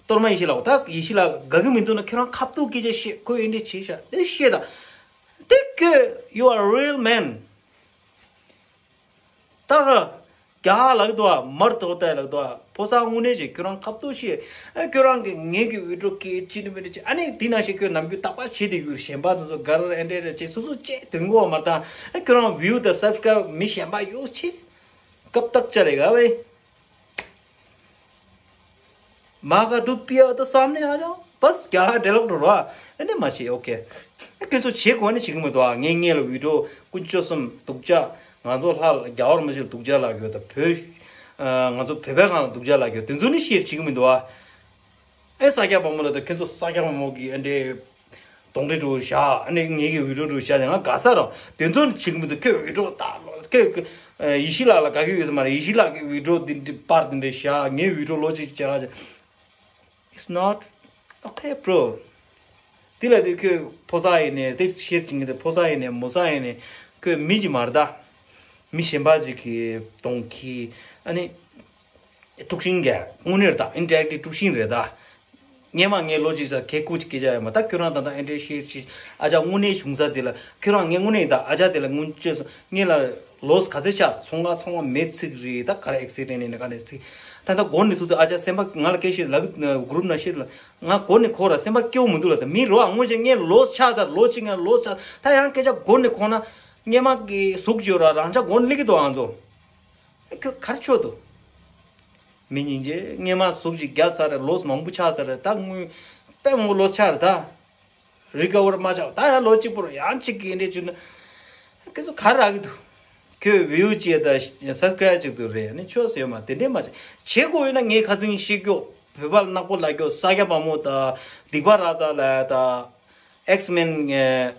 གཏོར་མ་ཡེ་ཤེས་ལགས་ད་ཡེ་ཤེས་ལགས་དགའ་གི་མི་འདུག་ན་ཁྱོད་རང་ཁ་ཐུག་སྐད་ཆ་བཤད། ཁོས་ཨེ་འདྲས་བྱས་ཤག་དེ་བཤད་ད། དེ་ཁྱོད་you are a real man. ད་ག་རྒྱ་ལག་དུ་མར་ཐོག་ཏ་ལག་དུ་ཕོ་གསར་དངོས་གནས་ཅིག་ཁྱོད་རང་ཁ་ཐུག་ཤེས། ཨ་ཁྱོད་རང་གི་ངེད་ཀྱི་བི་ཌིའོ་སྐད་ཅི་ནི་མི་ནི་ཅི་ཨ་ནི་དེ་ནང་བཞིན་ཁྱོད་ནམ་རྒྱུན་རྟག་པར་བྱེད་དེ་ཡོད་གཞན་པ་དེ་ཚོ་གར་ཨེ་འདྲས་རེ་ཅེས་སོ་སོ་ཅེས་དོན་གོ་བ་མ་བཏང་། ཨ་ཁྱོད་རང་བིའུ་དང་སབ་སི་ཀ་རའིབ་མི་གཞན་པ་ཡོད་ཆེ། སྐབས་ཐག་ཅ་ལེ་ག་བས། माँ का दूध पिया तो सामने आ जाओ। बस क्या है dialogue ढूंढवा। ཨ་ནི་མ་བྱེད་ཨོ་ཁེ། ཨ་ཁྱོད་ཚོ་བྱེད་དགོས་ནི་བྱེད་ཀྱི་མི་འདུག་ཨ་ངས་ངས་ལ་བི་ཌིའོ་ཀུན་སྤྱོད་གསུམ་སྡུག་ཅག་ང་ཚོ་ལྷ་རྒྱལ་བ་རིན་པོ་ཆེ་སྡུག་ཅག་ལ་གྱོད་དང་བོད་ང་ཚོ་བོད་པའི་སྒང་ལ་སྡུག་ཅག་ལ་གྱོད་དེ་ཚོ་ནི་ཤེར་བྱེད་ཀྱི་མི་འདུག་ཨ་ཨེ་ས་སྐྱ་བ་མོ་ལ་དང་ཁྱོད་ཚོ་ས་སྐྱ་བ་མོ་གི་ཨ་འདྲས་གདོང་འདྲེ་འགྲོ་བཞག་ཨ་ནི་ངེད་ཀྱི་བི་ཌིའོ་འགྲོ་བཞག་ནས་ང་དགའ་ས་རོ་དེ་ཚོ་ནི་བྱེད་ཀྱི་མི་འདུག་ཁྱོད་བི་ཌིའོ་ལྟ་ལོ་ཁྱོད་ཡེ་ཤེས་ལགས་ལ་དགའ་གི་ཡོད་ས་མ་རེད། ཡེ་ཤེས་ལགས་ཀྱི་བི་ཌིའོ་འདི་འདྲི་པར་འདི་འདྲི་བཞག་ངའི་བི་ཌིའོ་ལོ་གཅིག་བྱ་It's not okay, bro. དེ་ལ་དེ་ཁྱོད་ཕོ་གསར་ཡིན་ནས་དེ་ཤེར་བྱེད་མཁན་དེ་ཕོ་གསར་ཡིན་ནས་མོ་གསར་ཡིན་ནས་ཁྱོད་མི་ཅིག་མ་རེད་ད། མི་གཞན་པ་ཅིག་གི་གདོང་གི་ཨ་ནི་དཀྲུག་ཤིང་ག་དངོས་གནས་རེད་ད། ཨིན་ཊར་ཨེག་ཊིབ་དཀྲུག་ཤིང་རེད་ད། སྔས་མ་ངས་ལོ་གཅིག་ས་ཁེ་ཀུ་ཅིག་སྐད་ཆ་ཡོད་མ་ད་ཁྱོད་རང་ད་ལྟ་ཨེ་འདྲའི་ཤེར་ཅིག་ཨ་ཅག་དངོས་གནས་བྱུང་ས་དེ་ལ་ཁྱོད་རང་ངས་དངོས་གནས་ད་ཨ་ཅག་དེ་ལ་དངོས་བཅོས་སོང་ངས་ལ་ལོས་ག་ཚད་ཆགས་ཚོང་ཁང་ཚང་མ་མེད་ཚིག་རེད་ད་ག་རེ་ཨེག་སི་ཌེན་ཡིན་ན་ག་ནས་ཚིག་ད་ལྟ་སྒོ་ནས་ཐུག་ཏུ་ཨ་ཅག་སེམས་པ་ང་ལ་སྐད་ཤེས་ལབ་གི་གུ་རུབ་ནང་ཤེས་ལ་ང་སྒོ་ནས་ཁོ་ར་སེམས་པ་སྐྱོ་མི་འདུག་ལ་ས་མི་རོ་ཨ་དངོས་གཞི་ངས་ལོས་ཆགས་ཚར་ལོ་གཅིག་ངས་ལོས་ཆགས་ད་ཡང་སྐད་ཆ་སྒོ་ནས་ཁོ་ན་སྔས་མ་གི་གཟུགས་ཅིག་ཡོད་ར་རང་ཅག་སྒོ་ནས་སླེབས་ཀྱི་འདུག་ཨང་ཚོ་ཁྱོད་གར་ཆོག་ཏུ། མི་སྙིང་རྗེ་སྔས་མ་གཟུགས་ཅིག་རྒྱ་ཚར་རེད་ལོས་མང་པོ་ཆགས་ཚར་རེད་ད་དངུལ་དཔེ་མང་པོ་ལོས་ཆགས་རེད་ད། རི་ཀ་ཝར་མ་ཆགས་ད་ཡང་ལོ་གཅིག་པོར་ཡང་གཅིག་གིས་འདྲེ་བཅུག་ན། ཁྱོད་ཚོ་ག་རེ་རག་གི་འདུག་ཁྱོད་བིའུ་བྱས་ད་སབ་སི་ཀ་རའིབ་བྱེད་ཀྱི་འདུག་རེད་ནི་ཆོས་ཟེར་ཡོད་མ་དེ་འདྲས་མ་བྱེད་བྱེད་དགོས་ཡོད་ན་ངའི་ཁ་ཚིག་ཤེས་ཀྱོ་བོད་པ་ནག་པོ་ལ་ཀྱོ་ས་སྐྱ་བ་མོ་ད་སྡིག་པ་ར་ཙ་ལ་ད། ཨེགས་མེན་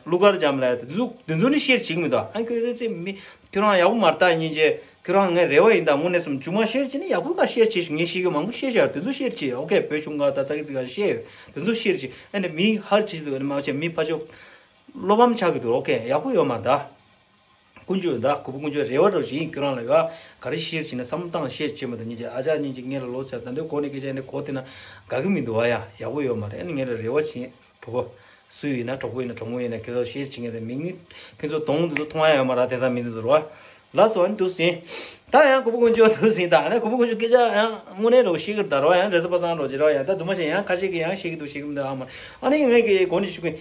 ཀླུ་མཁར་བྱམས་ལ་དེ་ཚོ་དེ་ཚོ་ནི་ཤེར་བྱེད་ཀྱི་མི་འདུག་ཨ་ཁྱོད་ཚོ་ཚེ་མི་ཁྱོད་རང་ཡག་པོ་མ་རེད་ད་སྙིང་རྗེ་ཁྱོད་རང་ངའི་རེ་བ་ཡིན་ད་དངོས་གནས་སམ་ཇུ་མ་ཤེར་བྱེད་ནི་ཡག་པོ་ག་ཤེར་བྱེད་ཞིག་ངས་ཤེས་ཀྱི་མང་པོ་ཤེར་བྱ་དེ་ཚོ་ཤེར་བྱེད་ཨོ་ཁེ་བོད་གཞུང་ག་ད་ས་ཀི་ཙི་ག་ཤེར་ཡོད་དེ་ཚོ་ཤེར་བྱེད་ཨ་ནི་མི་ཧར་བྱེད་དུ་ཨ་ནི་མ་བྱེད་མི་ཕ་ཆོ་བློ་ཕམ་ཆགས་ཀྱི་འདུག་ཨོ་ཁེ་ཡག་པོ་ཡོད་མ་རེད་ད། ཀུན་སྤྱོད་ད་གུ་པ་ཀུན་སྤྱོད་རེ་བ་འདྲ་ཞིག་ཡིན་ཁྱོད་རང་ལ་ཡོད་ག་རེ་ཤེར་བྱེད་ན་བསམ་བློ་བཏང་ཤེར་བྱེད་མ་ད་སྙིང་རྗེ་ཨ་ཅག་སྙིང་རྗེ་ངས་ལ་ལོ་ཟེར་ད་འདོད་གོ་ནས་སྐད་ཆ་ནས་གོ་དེ་ན་དགའ་གི་མི་འདུག་ཨ་ཡ་ཡག་པོ་ཡོད་མ་རེད་ཨ་ནི་ངས་ལ་རེ་བ་བྱེད་བུ་གོ་སུ་ཡིན་ན་གྲོགས་པོ་ཡིན་ན་གྲོགས་མོ་ཡིན་ན་ཁྱོད་ཚོ་ཤེར་བྱེད་ངས་ད་མིག་མི་ཁྱོད་ཚོ་གདོང་འདི་ཚོ་མཐོང་ཡ་ཡོད་མ་རེད་དེང་སང་མི་འདི་ཚོ་རོ་ལ་སོ་ཨ་ནི་འདུག་ཟིན་ད་ཡང་གུ་པ་ཀུན་སྤྱོད་འདུག་ཟིན་ད་ཨ་ནི་གུ་པ་ཀུན་སྤྱོད་སྐད་ཆ་ཡང་དངོས་གནས་རོ་ཤེས་ཀྱི་ད་རོ་ཡང་རེ་ས་པ་སང་རོ་ཇི་རོ་ཡང་ད་དུ་མ་ཤེས་ཡང་ཁ་ཤས་ཀྱི་ཡང་ཤེས་ཀྱི་འདུག་ཤེས་ཀྱི་མི་འདུག་ཨ་མ་ཨ་ནི་ངས་ཀྱི་གོ་ནས་ཞུ་གི་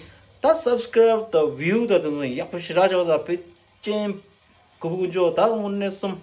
ད་སབ་སི་ཀ་རའིབ་དང་བིའུ་དང་དེ་ཚོ་ཡག་པོ་ཞེ་དྲག་ཆགས་པ་དང་བེད་ཅན། གུ་པ་ཀུན་སྤྱོད་ད་དངོས་གནས་སོམ།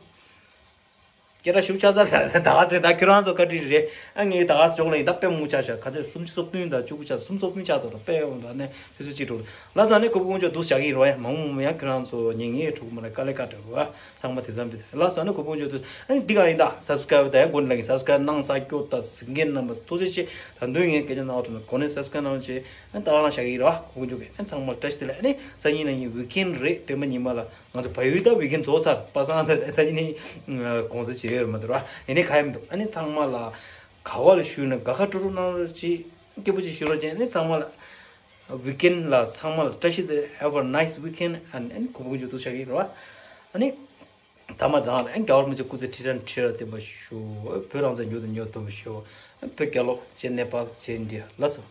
སྐད་གྲགས་ཞུ་ཆགས་ཚར་ད་ག་ཚེ་ད་ཁྱོད་རང་ཚོ་བཀའ་དྲིན་རེད་ཨ་ངས་ད་ག་ཞོག་ལ་ཡིན་ད་དཔེ་མུ་ཆ་ཆ་ག་ཚེ་སུམ་ཅུ་སོ་བདུན་ད་བཅུ་དགུ་ཆ་སུམ་ཅུ་སོ་བདུན་ཆ་ཚོ་ད་དཔེ་འོང་ད་ནས་དུས་ཚོད་ཅིག་འགྲོ་ལ་ས་ནས་གུ་པ་ཀུན་སྤྱོད་འདུག་བཞག་གི་རོ་ཡ་མང་མོ་ཡང་ཁྱོད་རང་ཚོ་ཉིན་ངའི་གྲོགས་མོ་ལ་དཀའ་ལས་ཁག་འགྲོ་རོ་ཨ་ཚང་མ་དེ་ཙམ་དེ་ལ་ས་ནས་གུ་པ་ཀུན་སྤྱོད་འདུག་ཨ་ནི་འདི་ག་ཡིན་ད་སབ་སི་ཀ་རའིབ་ད་ཡང་གོ་ནས་ལ་གི་སབ་སི་ཀ་རའིབ་གནང་ས་སྐྱོ་ད་གཟིགས་མཁན་རྣམ་པ་ཐུགས་རྗེ་ཆེ་ད་འདོད་ངས་སྐད་ཆ་གནང་བ་ཐུབ་ན་གོ་ནས་སབ་སི་ཀ་རའིབ་གནང་བྱས་ཨ་ད་ག་རང་བཞག་གི་རོ་ཨ་གུ་པ་ཀུན་སྤྱོད་གི་ཨ་ཚང་མ་ལ་བཀྲ་ཤིས་བདེ་ལེགས་ཨ་ནི་སང་ཉིན་ན་ཡིན་ཝི་ཀེན་རེད་སྤེན་པ་ཉི་མ་ལ། ང་ཚོ་བལ་ཡུལ་ད་ཝི་ཀེན་རྫོགས་ཚར་པ་སང་ད་སང་ཉིན་ནི་གུང་སེང་བྱེད་ཡོད་རེད་མ་འདུག་ར་ཡིན་ནའི་ག་ཡེ་མི་འདུག་ཨ་ནི་ཚང་མ་ལ་ག་བ་ལ་ཞུས་ན་དགའ་ཁ་སྤྲོ་སྤྲོ་གནང་རོགས་གྱིས་སྐྱིད་པོ་ཅིག་ཞུ་རོགས་བྱས་ཨ་ནི་ཚང་མ་ལ་ཝི་ཀེན་ལ་ཚང་མ་ལ་བཀྲ་ཤིས་བདེ་ལེགས། Have a nice weekend and ཨ་ནི་གུ་པ་ཀུན་སྤྱོད་འདུག་བཞག་གི་རེད་བ། ཨ་ནི་ད་མ་དང་ཨ་ནི་རྒྱལ་བ་རིན་པོ་ཆེ་སྐུ་ཚེ་ཁྲི་རབས་ཁྲི་རབས་བརྟན་པ་ཞུ། བོད་རང་བཙན་མྱུར་དུ་མྱུར་ཐོན་པ་ཞུ། བོད་རྒྱལ་ལོ་བྱས་ནེ་པཱལ་བྱས་ཨིན་ཌི་ཡ་ལགས་སོ།